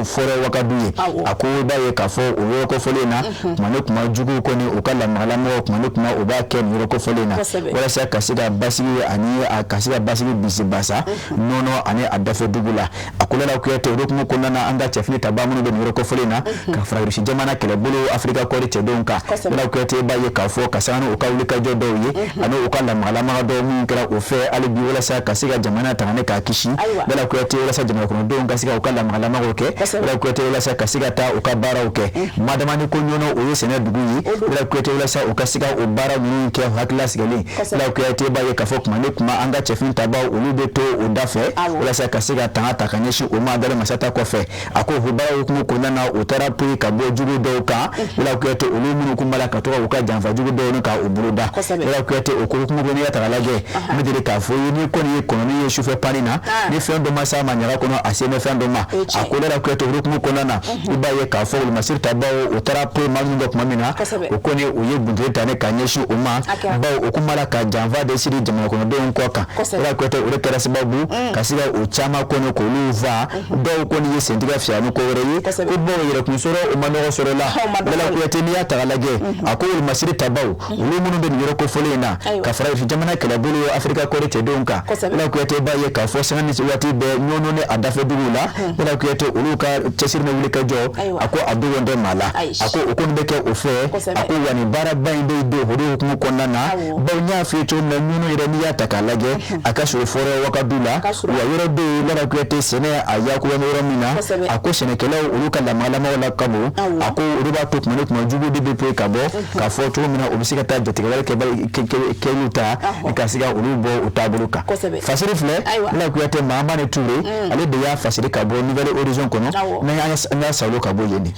fɔrɔ Wagadu ye. A ko i b'a ye k'a fɔ o yɔrɔ kofɔlen in na, tuma ni tuma, juguw kɔni, u ka lamagalamɔgɔw, tuma ni tuma, u b'a kɛ nin yɔrɔ kofɔlen in na walasa ka se ka basigi ani a ka se ka basigi bisi basa Nɔnɔ ani a dafɛ dugu la. A ko Lala Kuyate, o hukumu kɔnɔna na, an ka cɛfini tabaa minnu bɛ nin yɔrɔ kofɔlen in na, ka fara Rusi jamana kɛlɛbolo Africa Corps cɛdenw kan, Lala Kuyate, b'a ye k'a fɔ ka sanga ni u ka wulikajɔ dɔw ye ani u ka lamagalamaga dɔw minnu kɛra o fɛ hali bi walasa ka se ka jamana tanga ni k'a kisi. Lala Kuyate, walasa jamana kɔnɔdenw ka se ka u ka lamagalamaw kɛ. Lala Kuyate, walasa ka se ka taa u ka baaraw kɛ madama ni ko Ɲɔnɔ, o ye sɛnɛ dugu ye. Lala Kuyate, walasa u ka se ka o baara ninnu kɛ hakililasigɛlen. Lala Kuyate, b'a ye k'a fɔ tuma ni tuma, an ka cɛfini tabaw, olu bɛ to o da fɛ walasa ka se ka tanga ta ka ɲɛsin o ma dalen masata kɔfɛ. A ko o baara hukumu kɔnɔna na, u taara poyi ka bɔ jugu dɔw kan. Lala Kuyate, olu minnu kun b'a la ka to ka u ka janfa jugu dɔw ni ka u boloda. Lala Kuyate, o ko hukumu kɔnɔ, n'i y'a ta k'a lajɛ, n bɛ deli k'a fɔ i ye, n'i kɔni ye kɔnɔni ye sufɛ panni na, ni fɛn dɔ ma s'a ma ɲaga kɔnɔ, a sen bɛ fɛn dɔ ma. A ko Lala Kuyate, o hukumu kɔnɔna na, i b'a ye k'a fɔ wolomasiri tabaw, o taara poyi maa minnu kɔ tuma min na, o kɔni, u ye bunteni ta ne ka ɲɛsin o ma, bawo o kun b'a la ka janfa de siri jamana kɔnɔdenw kɔ kan. Lala Kuyate, o de kɛra sababu ka se ka o caman kɔni k'olu fa. Dɔw kɔni ye sentigɛ fiya ni ko wɛrɛ ye, ko bawo yɛrɛkun sɔrɔ, o ma nɔgɔ sɔrɔ la. Lala Kuyate, n'i y'a ta k'a lajɛ, a ko wolomasiri tabaw, olu minnu bɛ nin yɔrɔ kofɔlen in na, ka fara jamana kɛlɛbolo Africa Corps cɛdenw kan, Lala Kuyate, b'a ye k'a fɔ sanga ni waati bɛɛ, Ɲɔnɔ ni a dafɛ duguw la, Lala Kuyate, olu ka cɛsiri ni wuli ka jɔ, a ko a dogon tɛ maa la. A ko o kɔni bɛ kɛ o fɛ. A ko wa nin baaraba in bɛ don o de hukumu kɔnɔna na, bawo n y'a f'i ye cogo min na, Ɲɔnɔ yɛrɛ, n'i y'a ta k'a lajɛ, a ka surun fɔrɔ Wagadu la, wa yɔrɔ bɛ yen, Lala Kuyate, sɛnɛ a yakubaya yɔrɔ min na. A ko sɛnɛkɛlaw, olu ka lamagalamaw la ka bon. A ko olu b'a to tuma ni tuma, jugu de bɛ poyi ka bɔ k'a fɔ cogo min na u bɛ se ka taa jatigɛwale kɛliw ta ka se ka olu bɔ u taabolo kan. Fasiri filɛ, Lala Kuyate, Mahamani Ture, ale de y'a fasiri ka bɔ Nouvel Horizon kɔnɔ, n'an y'a salo ka bɔ yen de.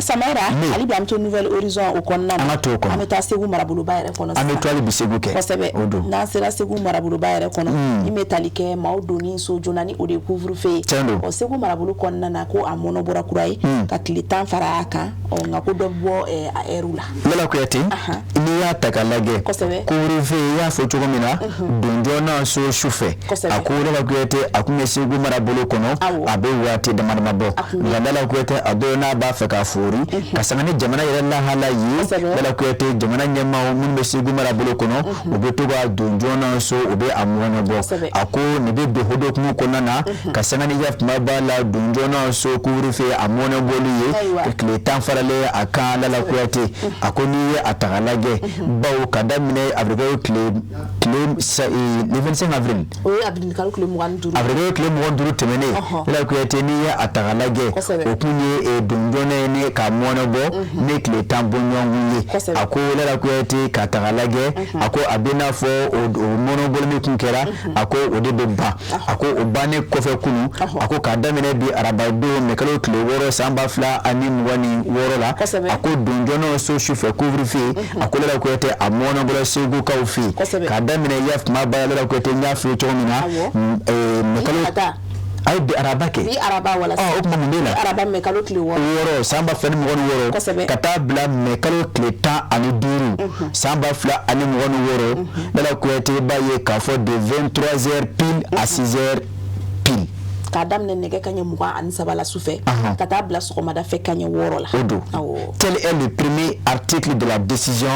Samayira, hali bi an bɛ to Nouvel Horizon o kɔnɔna na. An ka to o kɔnɔ. An bɛ taa Segu maraboloba yɛrɛ kɔnɔ. An bɛ to hali bi Segu kɛ. Kosɛbɛ. O don. N'an sera Segu maraboloba yɛrɛ kɔnɔ, min bɛ tali kɛ maaw donni so joona ni o de ye couvre-feu ye. Tiɲɛ don. Ɔ, Segu marabolo kɔnɔna na, ko a mɔnɔ bɔra kura ye ka tile 10 fara a kan. Ɔ, nka ko dɔ bɛ bɔ a heure la. Lala Kuyate, n'i y'a ta k'a lajɛ, couvre-feu, i y'a fɔ cogo min na, don joona so su fɛ. A ko Lala Kuyate, a tun bɛ Segu marabolo kɔnɔ, a bɛ waati dama dama bɔ. Nka Lala Kuyate, a dɔw n'a b'a fɛ k'a fɔ koori ka sanga ni jamana yɛrɛ lahala ye. Lala Kuyate, jamana ɲɛmaaw minnu bɛ Segu marabolo kɔnɔ, u bɛ to ka don joona so, u bɛ a mɔnɛ bɔ. A ko nin bɛ don hokumu kɔnɔna na ka sanga ni yafama b'a la don joona so couvre-feu a mɔnɛ bɔli ye, tile 10 faralen a kan. Lala Kuyate, a ko n'i ye a ta k'a lajɛ, bawo ka daminɛ avril tile le 25 avril, O ye avril kalo tile 25. Avril tile 25 tɛmɛnen, Lala Kuyate, n'i ye a ta k'a lajɛ, o kun ye don joona ye ne ka mɔnɛ bɔ ne tile 10 bɔɲɔgɔnkun ye. A ko Lala Kuyate, k'a ta k'a lajɛ, a ko a bɛ n'a fɔ o mɔnɛ bɔli min kun kɛra, a ko o de bɛ ban. A ko o bannen kɔfɛ kunun, a ko k'a daminɛ bi arabadon mɛ kalo tile 6 san 2026 la, a ko don joona so sufɛ couvre-feu, a ko Lala Kuyate, a mɔnɛ bɔra Segukaw fɛ yen k'a daminɛ yafama ba. Lala Kuyate, n y'a f'i ye cogo min na, mɛ kalo a ye bi araba kɛ. Bi araba wala. Ɔ, o tuma mun b'e la? Araba mɛ kalo tile 6. 6 san 2026, ka taa bila mɛ kalo tile 15 san 2026. Lala Kuyate, i b'a ye k'a fɔ de 23 heures pile à 6 heures pile. K'a daminɛ nɛgɛ kaɲɛ 23 la sufɛ ka taa bila sɔgɔmada fɛ kaɲɛ 6 la. O don. Tel est le premier article de la décision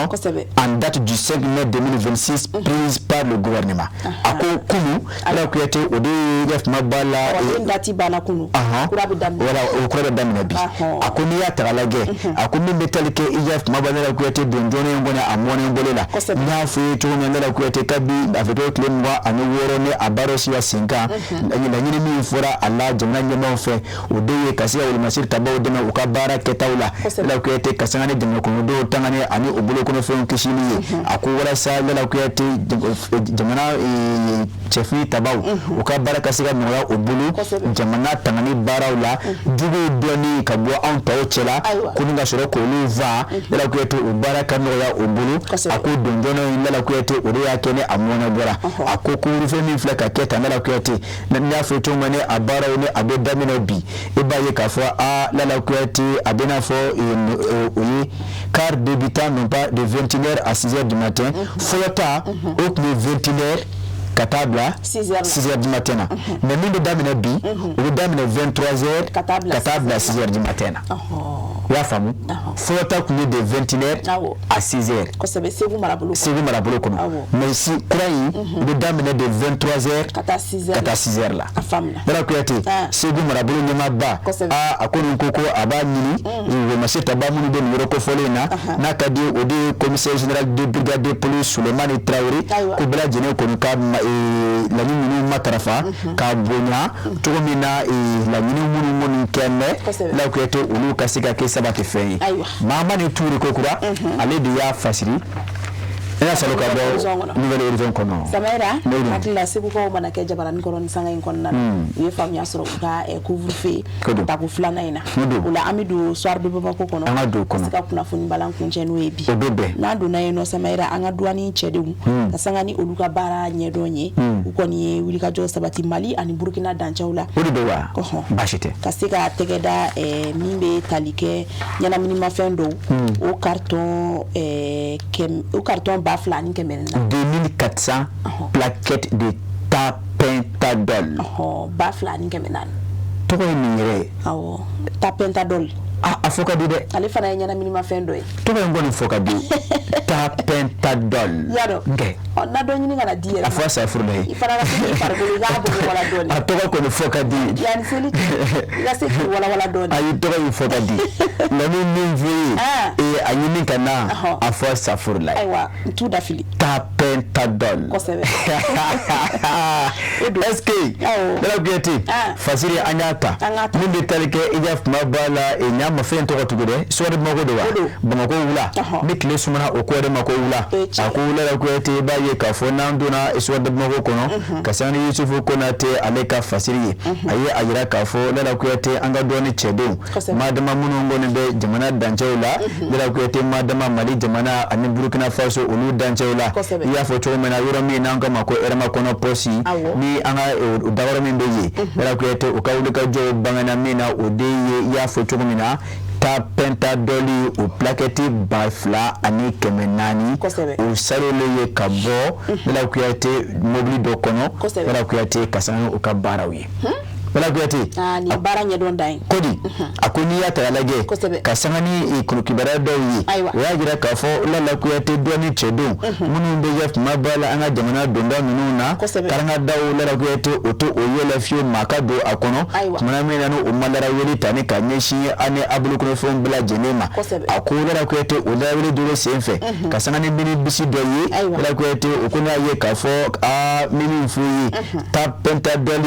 en date du 5 mai 2026 prise par le gouvernement. A ko kunu, Lala Kuyate, o de ye yafama b'a la. O date banna kunu, kura bɛ daminɛ. Voilà, o kura bɛ daminɛ bi. A ko n'i y'a ta k'a lajɛ, a ko min bɛ tali kɛ i yafama b'a Lala Kuyate don joona in kɔni a mɔnɛ bolo la, n y'a fɔ i ye cogo min na, Lala Kuyate, kabi a fɛ tile 26 ni a baaraw sigi sen kan, laɲini min fɔra a la jamana ɲɛmaaw fɛ, o de ye ka se ka wolomasiri tabaw dɛmɛ u ka baara kɛtaw la. Lala Kuyate, ka sanga ni jamana kɔnɔdenw tangani ani u bolokɔnɔfɛnw kisili ye. A ko walasa, Lala Kuyate, jamana cɛfini tabaw u ka baara ka se ka nɔgɔya u bolo jamana tangani baaraw la, juguw dɔɔni ka bɔ anw tɔw cɛla ko ni ka sɔrɔ k'olu fa. Lala Kuyate, o baara ka nɔgɔya u bolo. A ko don joona in, Lala Kuyate, o de y'a kɛ ni a mɔnɛ bɔra. A ko couvre-feu min filɛ ka kɛ tan, Lala Kuyate, n y'a fɔ cogo min ni a baaraw ni a bɛ daminɛ bi, i b'a ye k'a fɔ a Lala Kuyate, a bɛna fɔ o ye quart débutant non pas de 21h à 6h du matin. Fɔlɔ ta, o tun ye 21h ka taa bila 6h du matin na, mais min bɛ daminɛ bi, o bɛ daminɛ 23h ka taa bila 6h du matin na. I y'a faamu? Fɔlɔ ta tun ye de 21h à 6h. Kosɛbɛ, Segu marabolo. Segu marabolo kɔnɔ. Mais si kura in, o bɛ daminɛ de 23h ka taa 6h. Ka taa 6h la. A faamuna. Lala Kuyate, Segu marabolo ɲɛmaaba, aa, a ko nin ko a b'a ɲini wolomasiri taba minnu bɛ nin yɔrɔ kofɔlen in na, n'a ka di, o de ye commissaire général de brigade de police Sulemani Tarawele, ko bɛɛ lajɛlen kɔni ka laɲini ninnu matarafa k'a bonya cogo min na, laɲini minnu kɔni kɛ mɛ, Lala Kuyate, olu ka se ka kɛ sabati fɛn ye. Mahamani Ture kokura, ale de y'a fasiri i y'a sɔrɔ ka bɔ Nouvel Horizon kɔnɔ. Samayira, hakili la Segukaw mana kɛ jabaranin kɔrɔ ni sanga in kɔnɔna na, u ye faamuya sɔrɔ u ka couvre-feu tako filanan in na. O la an bɛ don Soir de Bamako kɔnɔ. An ka don kɔnɔ ka se ka kunnafoni balan kuncɛ n'o ye bi. O bɛ bɛn. N'an donna yen nɔ, Samayira, an ka douane cɛdenw ka sanga ni olu ka baara ɲɛdɔn ye, u kɔni ye wulikajɔ sabati Mali ani Burukina dancɛw la. O de don wa? Baasi tɛ. Ka se ka tɛgɛ da min bɛ tali kɛ ɲɛnaminimafɛn dɔw, o carton 2400. 2400 plaquettes de tapentadol. 2400. Tɔgɔ ye nin yɛrɛ ye. Awɔ, tapentadol. Ah, a fɔ ka di dɛ. Ale fana ye ɲɛnaminimafɛn dɔ ye. Tɔgɔ in kɔni fɔ ka di, tapentadol. Y'a dɔn. Nkɛ. Ɔ, na dɔ ɲini ka na di yɛrɛ. A fɔ safurula ye. I fana ka se k'i farikolo, i k'a bɔ ɲɔgɔn la dɔɔni. A tɔgɔ kɔni fɔ ka di. Yanni seli cɛ, i ka se k'i walawala dɔɔni. Ayi, tɔgɔ in fɔ ka di nka ni min f'i ye, a ɲini ka na, a fɔ safurula ye. Ayiwa, n t'u da fili. Tapentadol. Kosɛbɛ. Est-ce que Lala Kuyate, fasiri an y'a ta min bɛ tali kɛ i ka kuma b'a la, ɲa ma fɛn tɔgɔ tugu dɛ, Soir de Bamako de wa? Bamako wula ni tile sumana, o ko de ma ko wula. A ko Lala Kuyate, i b'a ye k'a fɔ n'an donna Soir de Bamako kɔnɔ ka sanga ni Yusufu Konate, ale ka fasiri ye, a ye a yira k'a fɔ, Lala Kuyate, an ka dɔɔni cɛdenw madama minnu kɔni bɛ jamana dancɛw la, Lala Kuyate, madama Mali jamana ani Burukina Faso olu dancɛw la, i y'a fɔ cogo min na, yɔrɔ min n'an k'a ma ko Hɛrɛmakɔnɔ poste, ni an ka dayɔrɔ min bɛ yen, Lala Kuyate, u ka wulikajɔw bangena min na, o de ye i y'a fɔ cogo min na, tapentadol o plaquette 2400, o salolen ye ka bɔ, Lala Kuyate, mobili dɔ kɔnɔ, Lala Kuyate, ka sanga u ka baaraw ye. Lala Kuyate, nin baara ɲɛdɔn dan ye. Kodi a ko n'i y'a ta k'a lajɛ, ka sanga ni kibaruya dɔw ye, o y'a jira k'a fɔ Lala Kuyate, douane cɛdenw minnu bɛ kɛ kuma bɛɛ la an ka jamana donda ninnu na, karangadaw, Lala Kuyate, o tɛ o yɛlɛ fiyewu maa ka don a kɔnɔ tumana min na ni o ma larawuli ta ni ka ɲɛsin an ni a bolokɔnɔfɛnw bɛɛ lajɛlen ma. A ko Lala Kuyate, o larawuli dɔ sen fɛ, ka sanga ni minibisi dɔ ye, Lala Kuyate, o ko n'a ye k'a fɔ aa min f'u ye tapentadol,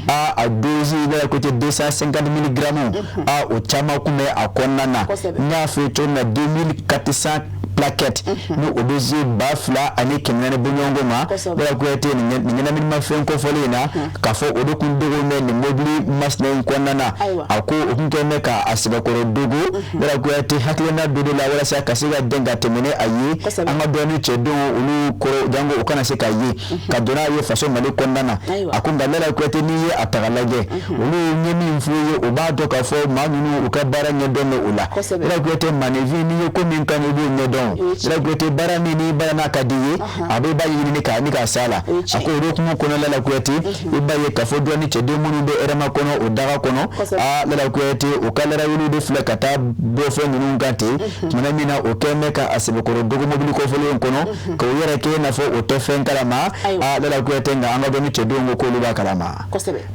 a dose, Lala Kuyate, 250 milligrammes, a o caman kun bɛ a kɔnɔna na. N y'a fɔ cogo min na, 2400 plaquettes, ni o bɛ se 2400 bɔɲɔgɔnko ma. Lala Kuyate, nin ɲɛnaminimafɛn kɔfɔlen in na, k'a fɔ o de kun dogo bɛ nin mobili masina in kɔnɔna na. A ko o kun kɛlen bɛ k'a sɛbɛkɔrɔ dogo, Lala Kuyate, hakilina dɔ de la walasa ka se ka den ka tɛmɛ ni a ye an ka douane cɛdenw olu kɔrɔ, jango o kana se ka ye ka don n'a ye faso Mali kɔnɔna na. A ko nka Lala Kuyate, n'i ye a ta k'a lajɛ, olu ye min f'u ye, o b'a dɔn k'a fɔ maa ninnu u ka baara ɲɛdɔn bɛ o la. Lala Kuyate, maaninfin, n'i ye ko min kanu, i b'o ɲɛdɔn. Lala Kuyate, baara min ni baara n'a ka di ye, a bɛ ba ɲini k'a ni k'a s'a la. A ko o hukumu kɔnɔ, Lala Kuyate, i b'a ye k'a fɔ douane cɛden minnu bɛ hɛrɛma kɔnɔ o daga kɔnɔ, aa Lala Kuyate, u ka larawuli de filɛ ka taa bɔ fɛn ninnu kan ten. Tumana min na o kɛlen bɛ ka a sɛbɛkɔrɔ dogo mobili kɔfɛlen in kɔnɔ, k'o yɛrɛ kɛ i n'a fɔ o tɛ fɛn kalama, aa Lala Kuyate, nka an ka douane cɛdenw ko k'olu b'a kalama.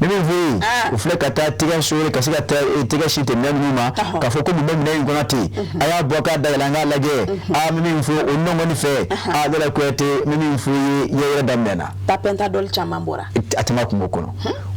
Ni min f'u ye, u filɛ ka taa tɛgɛ sori, ka se ka tɛgɛ si tɛmɛ minnu ma, k'a fɔ ko mun bɛ minɛn in kɔnɔ ten, a y'a bɔ k'a dayɛlɛ an k'a lajɛ. Aa min fɔ o nɔngɔni fɛ, aa Lala Kuyate, min f'u ye, yɛrɛ daminɛna. Tapentadol caman bɔra. A caman kun b'o kɔnɔ,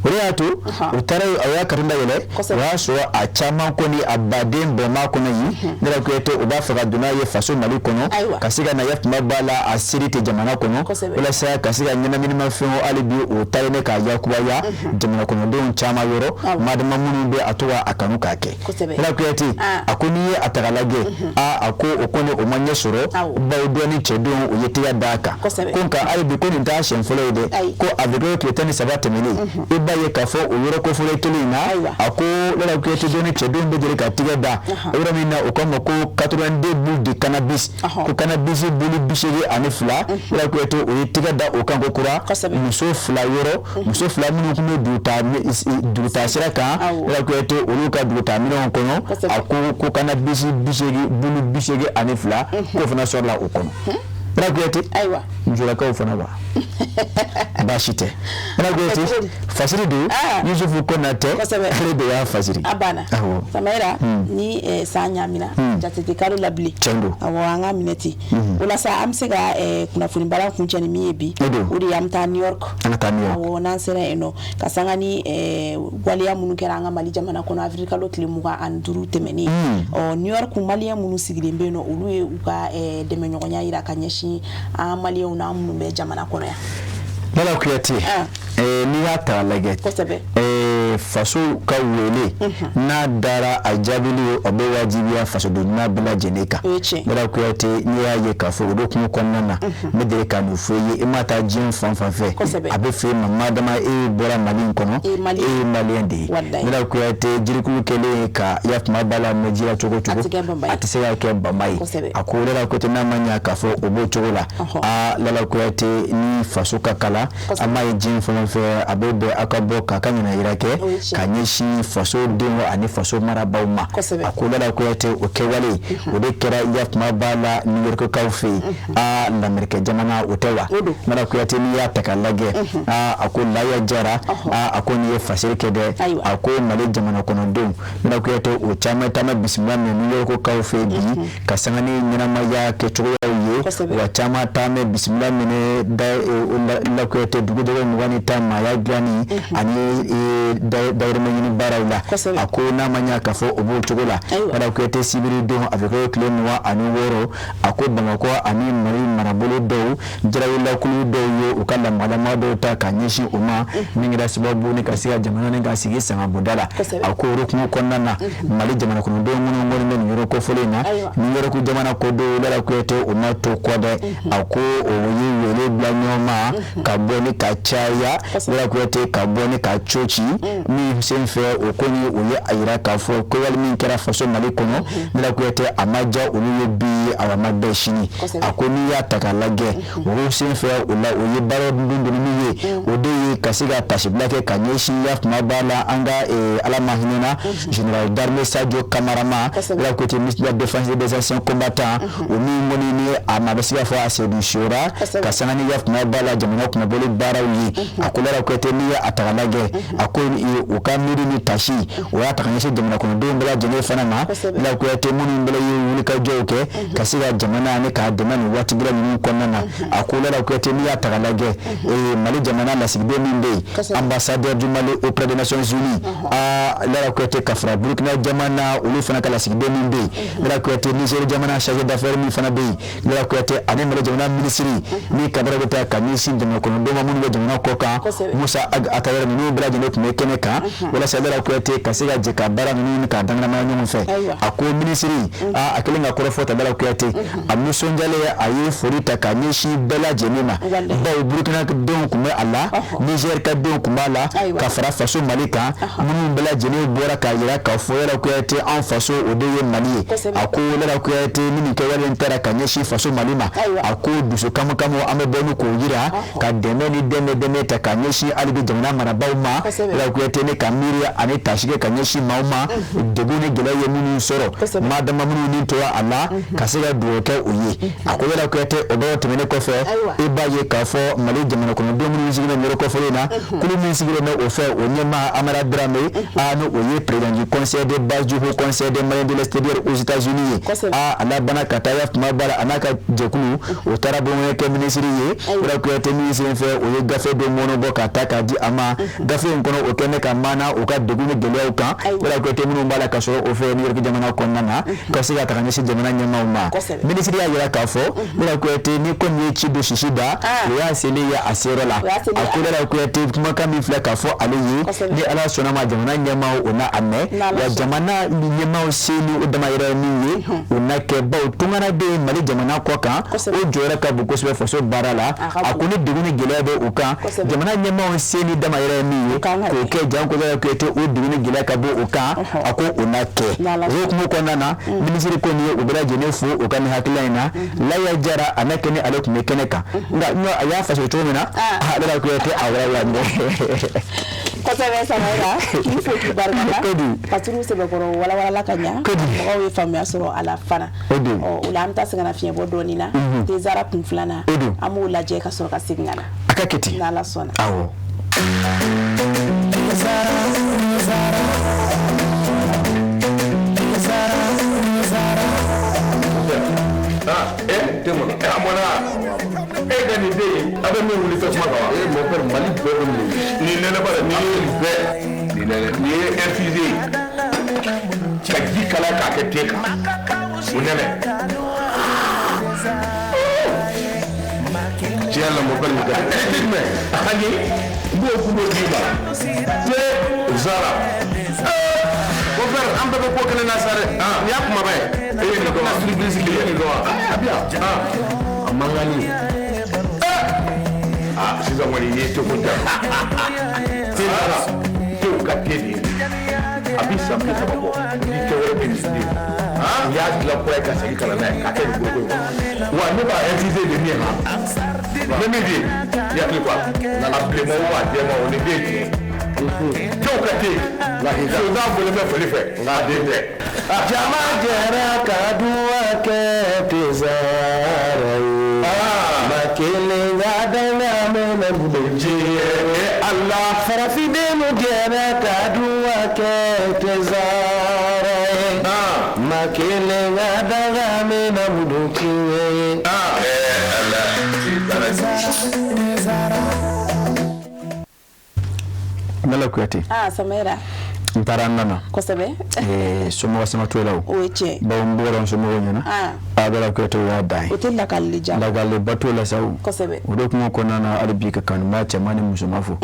o de y'a to u taara, a y'a carton dayɛlɛ, o y'a sɔrɔ a caman kɔni a baden bɛn b'a kɔnɔ yen. Lala Kuyate, u b'a fɛ ka don n'a ye faso Mali kɔnɔ, ka se ka na ya tuma b'a la a seri tɛ jamana kɔnɔ, walasa ka se ka ɲɛnaminimafɛnw hali bi o taalen ne k'a yakubaya jamana kɔnɔdenw caman yɔrɔ, madama minnu bɛ a to a kanu k'a kɛ. Lala Kuyate, a ko n'i ye a ta k'a lajɛ, aa a ko o kɔni o ma ɲɛ sɔrɔ, bawo douane cɛdenw u ye tɛgɛ d'a kan. Ko nka hali bi ko nin t'a siɲɛ fɔlɔ ye dɛ. Ko a bɛ kɛ tile 13 tɛmɛnen, i b'a ye k'a fɔ o yɔrɔ kofɔlen kelen in na, a ko Lala Kuyate, douane cɛdenw bɛ deli ka tɛgɛ da yɔrɔ min na, o k'a ma ko 82 boules de cannabis, ko cannabis bulu 82. Lala Kuyate, o ye tɛgɛ da o kan ko kura, muso fila yɔrɔ, muso fila minnu tun bɛ duguta sira kan, Lala Kuyate, olu ka duguta minɛnw kɔnɔ, a ko cannabis 80, bulu 82, k'o fana sɔrɔla o kɔnɔ. Lala Kuyate, musolakaw fana wa baasi tɛ. Lala Kuyate, fasiri don, Yusufu Konatɛ ale de y'a fasiri. A banna. Samayira, ni san ɲaamina, jate tɛ kalo la bilen. Tiɲɛ don. Awɔ, an ka minɛ ten. O la sa, an bɛ se ka kunnafoni baara kuncɛ ni min ye bi, o de ye an bɛ taa New York. An ka taa New York. Awɔ, n'an sera yen nɔ, ka sanga ni waleya minnu kɛra an ka Mali jamana kɔnɔ avril kalo tile 25 tɛmɛnen. Ɔ, New York maliyɛn minnu sigilen bɛ yen nɔ, olu ye u ka dɛmɛɲɔgɔnya jira ka ɲɛsin an maliyɛnw n'an minnu bɛ jamana kɔnɔ yan. Lala Kuyate, n'i y'a ta k'a lajɛ, faso ka wele n'a dara, a jaabili o bɛ wajibiya fasoden ɲuman bɛɛ lajɛlen kan. Lala Kuyate, n'i y'a ye k'a fɔ o de hukumu kɔnɔna na, n bɛ deli ka nin fɔ i ye, i ma taa diɲɛ fan fan fɛ, a bɛ f'e ma madama e bɔra Mali in kɔnɔ, e ye maliyɛn de ye. Lala Kuyate, jirikulu kɛlen ka ya kuma b'a la mɛn ji la cogo cogo, a tɛ se ka kɛ bama ye. A ko Lala Kuyate, n'a ma ɲɛ k'a fɔ o b'o cogo la, aa Lala Kuyate, ni faso ka kala, an b'a ye diɲɛ fɛn o fɛn, a bɛ bɛn aw ka bɔ k'a ka ɲɛnayira kɛ ka ɲɛsin faso denw ani faso marabaaw ma. A ko Lala Kuyate, o kɛwale o de kɛra ya kuma b'a la New York kaw fɛ yen, aa lamɛrikɛ jamana o tɛ wa? Lala Kuyate, n'i y'a ta k'a lajɛ, aa a ko Laya Jara, aa a ko nin ye fasiri kɛ dɛ. A ko Mali jamana kɔnɔdenw, Lala Kuyate, o caman taama bisimila minɛ New York kaw fɛ yen bi, ka sanga ni ɲɛnamaya kɛcogoyaw ye, wa caman taama bisimila minɛ Lala Kuyate dugu dɔgɔ 20 ni maaya dilanni ani dayirimɛ ɲini baaraw la. A ko n'a ma ɲɛ k'a fɔ o b'o cogo la, Lala Kuyate, sibiri don a bɛ kɛ tile 26, a ko Bamakɔ ani Mali marabolo dɔw jarawelakulu dɔw ye u ka lamalama dɔw ta ka ɲɛsin u ma, min kɛra sababu ni ka se ka jamana ni ka sigi sangabonda la. A ko o hukumu kɔnɔna na, Mali jamana kɔnɔdenw minnu kɔni bɛ nin yɔrɔ kofɔlen in na, New York jamana ko don, Lala Kuyate, o ma to kɔ dɛ. A ko o ye wele ale bila ɲɔgɔn ma ka bɔ ni ka caya Lala Kuyate ka bɔ ni ka coci min sen fɛ o kɔni o ye a yira k'a fɔ ko wale min kɛra faso Mali kɔnɔ Lala Kuyate a ma diya olu ye bi a ma bɛn sini a ko n'i y'a ta k'a lajɛ o sen fɛ o la o ye baara dun don min ye o de ye ka se ka tasibila kɛ ka ɲɛsin ya kuma b'a la an ka Ala ma hinɛna général d'armée Sadio Kamara ma Lala Kuyate ministre de la défense et des anciens combattants o min kɔni ni a ma bɛ se k'a fɔ a sedu sora ka sanga ni ya kuma b'a la jamana kunnabɔli baaraw ye a ko Lala Kuyate n'i ye a ta k'a lajɛ a ko u ka miiri ni tasi o y'a ta ka ɲɛsin jamana kɔnɔdenw bɛɛ lajɛlen fana ma Lala Kuyate minnu bɛɛ ye wulikajɔw kɛ ka se ka jamana ni k'a dɛmɛ nin waati gɛlɛn ninnu kɔnɔna na a ko Lala Kuyate n'i y'a ta k'a lajɛ Mali jamana lasigiden min bɛ yen ambassadeur du Mali auprès des Nations Unies aa Lala Kuyate ka fara Burukina jamana olu fana ka lasigiden min bɛ yen Lala Kuyate Niger jamana chargé d'affaires min fana bɛ yen Lala Kuyate ani Mali jamana minisiri min ka baara bɛ taa ka ɲɛsin jamana kɔnɔdenw ma minnu bɛ jamana kɔ kan Musa Ag Attaher ninnu bɛɛ lajɛlen tun bɛ kɛnɛ kan walasa Lala Kuyate ka se ka jɛ ka baara ninnu k'a danganamaya ɲɔgɔn fɛ a ko minisiri a kɛlen ka kɔrɔfɔ ta Lala Kuyate a nisɔndiyalen a ye foli ta ka ɲɛsin bɛɛ lajɛlen ma bawo Burukina denw tun bɛ a la Niger ka denw tun b'a la ka fara faso Mali kan minnu bɛɛ lajɛlen bɔra k'a jira k'a fɔ Lala Kuyate an faso o de ye Mali ye a ko Lala Kuyate ni nin kɛwale in taara ka ɲɛsin faso Mali ma a ko dusu kamukamu an bɛ bɔ ni k'o jira ka dɛmɛ ni dɛmɛ ta ka ɲɛsin hali bi jamana marabaaw ma Lala Kuyate ne ka miiri ani tasi kɛ ka ɲɛsin maaw ma degun ni gɛlɛya ye minnu sɔrɔ maa dama minnu ni tora a la ka se ka dugawu kɛ u ye a ko Lala Kuyate o bɛɛ tɛmɛnen kɔfɛ i b'a ye k'a fɔ Mali jamana kɔnɔdenw minnu sigilen bɛ New York kɔfɛlen na kulu min sigilen bɛ o fɛ o ɲɛmaa Amara Dramé a ni o ye président du conseil de base du haut conseil des Maliens de l'extérieur aux États-Unis ye a labanna ka taa ya kuma b'a la a n'a ka jɛkulu o taara bɔɲɔgɔn kɛ minisiri ye Lala Kuyate min sen fɛ o ye gafe dɔ mɔnɔbɔ ka ta k'a di a ma gafe in kɔnɔ o kɛlen ka maana u ka degun ni gɛlɛyaw kan Lala Kuyate minnu b'a la ka sɔrɔ o fɛ New York jamana kɔnɔna na ka se ka taga ɲɛsin jamana ɲɛmaaw ma minisiri y'a jira k'a fɔ Lala Kuyate ni ko min ye ci don sisi da o y'a selen ye a seyɔrɔ la a ko Lala Kuyate kumakan min filɛ k'a fɔ ale ye ni Ala sɔnna ma jamana ɲɛmaaw o na a mɛn wa jamana ɲɛmaaw se ni o dama yɛrɛ ye min ye o na kɛ bawo tungaraden Mali jamana kɔ kan o jɔyɔrɔ ka bon kosɛbɛ faso baara la a ko ni degun ni gɛlɛya bɛ u kan jamana ɲɛmaaw se ni dama yɛrɛ ye min ye k'o kɛ janko Lala Kuyate o degun ni gɛlɛya ka bɔ o kan a ko o na kɛ o hukumu kɔnɔna na minisiri ko nin ye u bɛɛ lajɛlen fo u ka nin hakilila in na Laya Jara a n'a kɛ ni ale tun bɛ kɛnɛ kan nka a y'a faso cogo min na Lala Kuyate a walawala kosɛbɛ Samaïla k'i fo k'i barika da ka turu sɛbɛkɔrɔ walawalala ka ɲa mɔgɔw ye faamuya sɔrɔ a la fana o la an bɛ taa sɛgɛnna fiɲɛ bɔ dɔɔnin na Tezara kun filanan an b'o lajɛ ka sɔrɔ ka segin ka na a ka kɛ ten n'Ala sɔnna awɔ. E ka nin den ye a bɛ min wuli tasuma kan wa? E mon père Mali bɛɛ bɛ nin nin nɛnɛ ba nin ye bɛɛ nin nɛnɛ nin ye infusé ka ji kalaya k'a kɛ te kan o nɛnɛ. Tiɲɛ la mon père nin ka di. E tɛ jumɛn? Ani n b'o gundo d'i ma. Te Zara. Mon père an bɛɛ bɛ ko kelen na sa dɛ. Nin y'a kumaba ye. E ye nin dɔn wa? Surprise E ye nin dɔn wa? A bi yan. A man kan ni. Ah sisan kɔni i ye teko ja. Te Zara tew ka te de ye. A bi san 30 bɔ ni tɛ wɛrɛ bɛ nin den. U y'a dilan kura ye ka segin ka na n'a ye k'a kɛ nin foroko in kɔnɔ. Wa ne b'a infusé de min han. N bɛ min di i hakili to a la. A bilenman o a jɛman o ni den tiɲɛ. Tew ka te. Sonsan bɔlen bɛ foli fɛ nka a den tɛ. Jama jɛra ka duwa kɛ Tezara ye. Ma kelen ka danga mɛnɛ Diɲɛ Ala. Farafindenw jɛra ka duwa kɛ Tezara ye. Ma kelen ka danga mɛnɛ tiɲɛ ye. Ala. Lala Kuyate Samaïla. N taara, n nana. Kosɛbɛ. Somɔgɔ sama t'o la o. O ye tiɲɛ. Bawo n bɔra n somɔgɔw ɲɛna. A bɛra Kuyate, o y'a dan ye. O tɛ lakalili diya. Lakaliba t'o la sa o. O de kuma kɔnɔna na, hali bi ka kanuba cɛman ni musoman fo,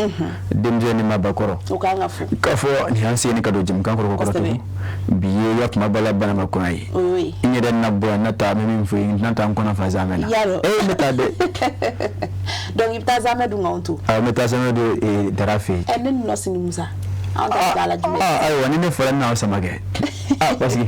denmisɛn ni maabakɔrɔ. O kan ka fo. K'a fɔ nin y'an sen ka don jɛmukan kɔrɔ kɔrɔ tugun. Bi ye ya kuma bala banama kɔnɔ ye. O y'o ye. N yɛrɛ na bɔ yan, n na taa, n bɛ min fɔ n tɛna taa n kɔnɔ fa zamɛ na. Yarɔ. Ee, n bɛ taa dɛ. Donc i bɛ taa zamɛ dun k'anw to. Awɔ, n bɛ taa zamɛ dun Dara fɛ yen. Ɛ, ne ni Nɔsi ni Musa, an ta bɛ taa la jumɛn? Ah, ayiwa, ni ne fɔra, ne n'aw sama kɛ. Ah, parce que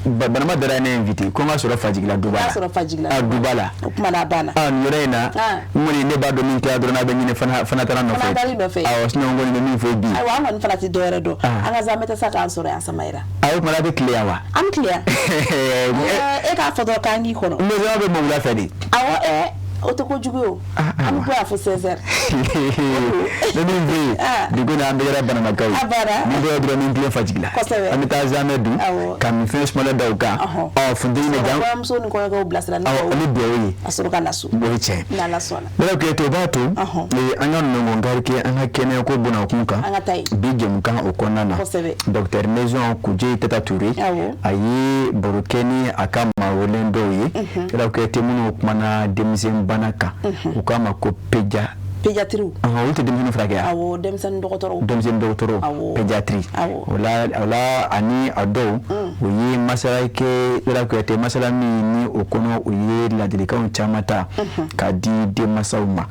Banama Dara ye ne invité ko n ka sɔrɔ Fajigila duba la. K'a sɔrɔ Fajigila. Ah, duba la. O kuma n'a banna. Ah, nin yɔrɔ in na, n kɔni ne b'a dɔn min kɛra dɔrɔn, n'a bɛ ɲini fana fana taara nɔfɛ. Fana taar'i nɔfɛ. Awɔ, sinon n kɔni bɛ min fɔ bi. Ayiwa, an kɔni fana tɛ dɔwɛrɛ dɔn. An ka zamɛ tɛ sa k'an sɔrɔ yan, Samayira. Ah, o tuma na a bɛ tile yan wa? An bɛ tile yan. E k'a fɔ dɔrɔn k'an k'i kɔnɔ. N bɛ zamɛ bɛ mɔ wula fɛ de. Awɔ, ɛ, o tɛ kojugu ye o. An bɛ bɔ yan fo 16 heures. Ne min bɛ yen, dugu in na, an bɛɛ kɛra Banamakaw ye. A banna. Ni bɔra dɔrɔn, ni tilen Fajigila. Kosɛbɛ. An bɛ taa zamɛ dun. Ka minfɛn sumalen da u kan. Ɔ, funteni bɛ gan. Kɔɲɔmuso ni kɔɲɔkɛw bilasira ni Awɔ, ni duwawu ye. Ka sɔrɔ ka na so. O ye tiɲɛ. N'Ala sɔnna. Bɛrɛ Kuyate, o b'a to an ka nɔngɔn kari kɛ an ka kɛnɛyako bunakun kan. An ka taa yen. Bi jɛmukan o kɔnɔna na. Docteur Maison Kuje Tata Touré. A ye baro kɛ ni a ka maa welen dɔw ye. Bɛrɛ Kuyate, minnu kumana denmisɛn bana kan. U k'a ma ko pédia. Pédiatrie. Olu tɛ denmisɛnnin furakɛ yan. Awɔ, denmisɛnnin dɔgɔtɔrɔw. Denmisɛnnin dɔgɔtɔrɔw. Pédiatrie. O la ani a dɔw, u ye masala kɛ, Bɛrɛ Kuyate, masala min ni o kɔnɔ, u ye ladilikanw caman ta k'a di denmansaw ma.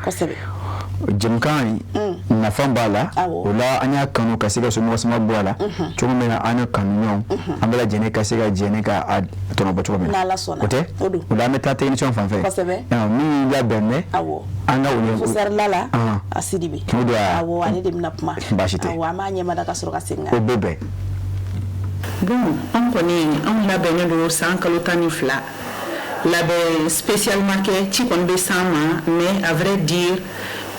Jɛmukan in nafa b'a la. O la an y'a kanu ka se ka somɔgɔ sama bɔ a la cogo min na, an ni kanuɲɔgɔnw, an bɛɛ lajɛlen ka se ka jɛni ka a tɔnɔbɔ cogo min na. N'Ala sɔnna. O tɛ? O don. O la an bɛ taa technicien fan fɛ. Min labɛn bɛ. An ka o ɲɛ. Professeur Lala a Sidibe. O don wa? Awɔ, ale de bɛna kuma. Baasi tɛ. Awɔ, an b'a ɲɛmada ka sɔrɔ ka segin ka O bɛ bɛn. Bon, anw kɔni, anw labɛnnen don san kalo 12. Labɛn spécialement kɛ ci kɔni bɛ s'an ma, mais à vrai dire,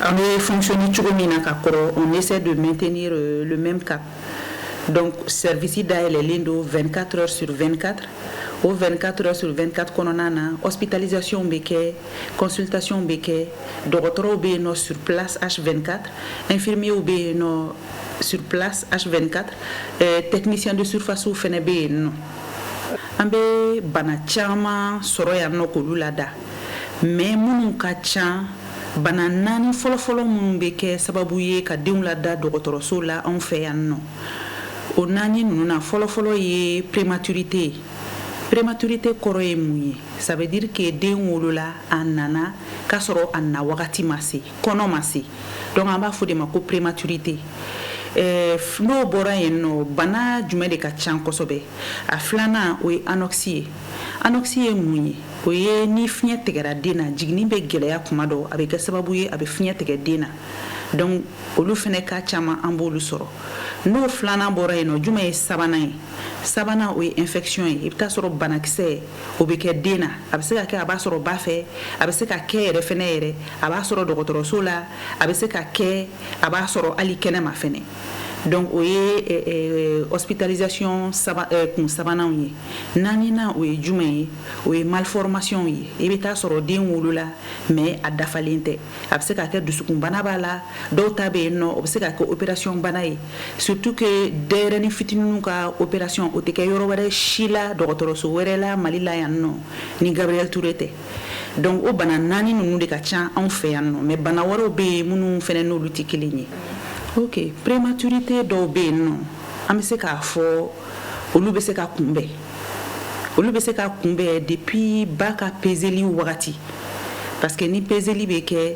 an bɛ fonctionner cogo min na ka kɔrɔ, on essaie de maintenir le même cap. Donc service dayɛlɛlen don 24 heures sur 24. O 24 heures sur 24 kɔnɔna na, hospitalisation bɛ kɛ, consultation bɛ kɛ, dɔgɔtɔrɔw bɛ yen nɔ sur place H24, infirmiers bɛ yen nɔ sur place H24, technicien de surface fɛnɛ bɛ yen nɔ. An bɛ bana caman sɔrɔ yan nɔ k'olu lada, mais minnu ka ca, bana naani fɔlɔfɔlɔ minnu bɛ kɛ sababu ye ka denw lada dɔgɔtɔrɔso la anw fɛ yan nɔ, o naani ninnu na, fɔlɔfɔlɔ ye prématurité ye. Prématurité kɔrɔ ye mun ye? Ça veut dire que den wolola, a nana k'a sɔrɔ a na wagati ma se, kɔnɔ ma se. Donc an b'a fɔ de ma ko prématurité. N'o bɔra yen nɔ, bana jumɛn de ka ca kosɛbɛ? A filanan, o ye anoxie ye. Anoxie ye mun ye? O ye ni fiɲɛ tigɛra den na, jiginni bɛ gɛlɛya kuma dɔ, a bɛ kɛ sababu ye a bɛ fiɲɛ tigɛ den na. Donc olu fɛnɛ ka caman, an b'olu sɔrɔ. N'o filanan bɔra yen nɔ, jumɛn ye sabanan ye? Sabanan, o ye infection ye. I bɛ taa sɔrɔ banakisɛ, o bɛ kɛ den na. A bɛ se ka kɛ a b'a sɔrɔ ba fɛ, a bɛ se ka kɛ yɛrɛ fɛnɛ yɛrɛ a b'a sɔrɔ dɔgɔtɔrɔso la, a bɛ se ka kɛ a b'a sɔrɔ hali kɛnɛma fɛnɛ. Donc o ye hospitalisation saba, kun sabananw ye. Naaninan, o ye jumɛn ye? O ye malformation ye. I bɛ taa sɔrɔ den wolola, mais a dafalen tɛ. A bɛ se ka kɛ dusukunbana b'a la, dɔw ta bɛ yen nɔ, o bɛ se ka kɛ opération bana ye. Surtout que denyɛrɛnin fitininw ka opération, o tɛ kɛ yɔrɔ wɛrɛ si la, dɔgɔtɔrɔso wɛrɛ la Mali la yan nɔ ni Gabriel Touré tɛ. Donc o bana naani ninnu de ka ca anw fɛ yan nɔ, mais bana wɛrɛw bɛ yen minnu fɛnɛ n'olu tɛ kelen ye. Ok, prématurité dɔw bɛ yen nɔ, an bɛ se k'a fɔ olu bɛ se ka kunbɛn. Olu bɛ se ka kunbɛn depuis ba ka peseli wagati, parce que ni peseli bɛ kɛ,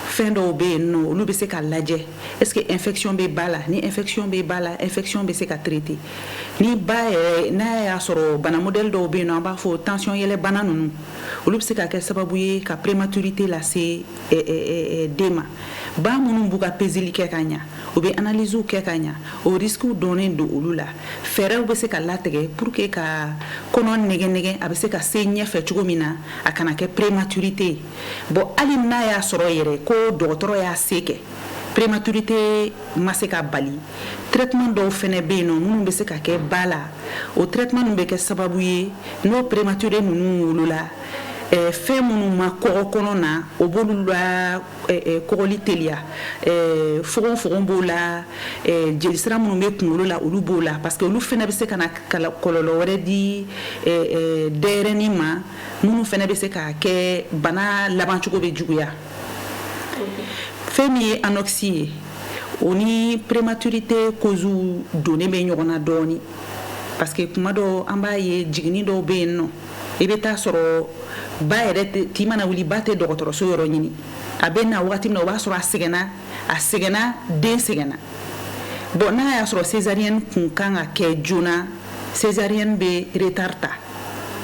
fɛn dɔw bɛ yen nɔ, olu bɛ se ka lajɛ: est ce que infection bɛ ba la? Ni infection bɛ ba la, infection bɛ se ka traiter. Ni ba yɛrɛ n'a y'a sɔrɔ bana modèle dɔw bɛ yen nɔ, an b'a fɔ tension yɛlɛ bana ninnu, olu bɛ se ka kɛ sababu ye ka prématurité lase den ma. Ba minnu b'u ka peseli kɛ ka ɲa, u bɛ analyse kɛ ka ɲa, o risque dɔnnen don olu la. Fɛɛrɛw bɛ se ka latigɛ pour que ka kɔnɔ nɛgɛ nɛgɛ, a bɛ se ka se ɲɛfɛ cogo min na, a kana kɛ prématurité ye. Bon, hali n'a y'a sɔrɔ yɛrɛ ko dɔgɔtɔrɔ y'a se kɛ, prématurité ma se ka bali, traitement dɔw fɛnɛ bɛ yen nɔ minnu bɛ se ka kɛ ba la. O traitement ninnu bɛ kɛ sababu ye, n'o prématuré ninnu wolola, Fɛn minnu ma kɔgɔ kɔnɔ na, o b'olu la kɔgɔli teliya. Fogon fogon b'o la, jelisira minnu bɛ kunkolo la, olu b'o la, parce que olu fana bɛ se ka na kɔlɔlɔ wɛrɛ di denyɛrɛnin ma, minnu fana bɛ se k'a kɛ bana labancogo bɛ juguya. Fɛn min ye anoxie ye, o ni prématurité cause donnen bɛ ɲɔgɔn na dɔɔni, parce que kuma dɔ an b'a ye, jiginni dɔw bɛ yen nɔ, i bɛ taa sɔrɔ ba yɛrɛ tin mana wuli, ba tɛ dɔgɔtɔrɔso yɔrɔ ɲini. A bɛ na wagati min na, o b'a sɔrɔ a sɛgɛnna, a sɛgɛnna, den sɛgɛnna. Bon, n'a y'a sɔrɔ césarienne kun kan ka kɛ joona, césarienne bɛ retard ta.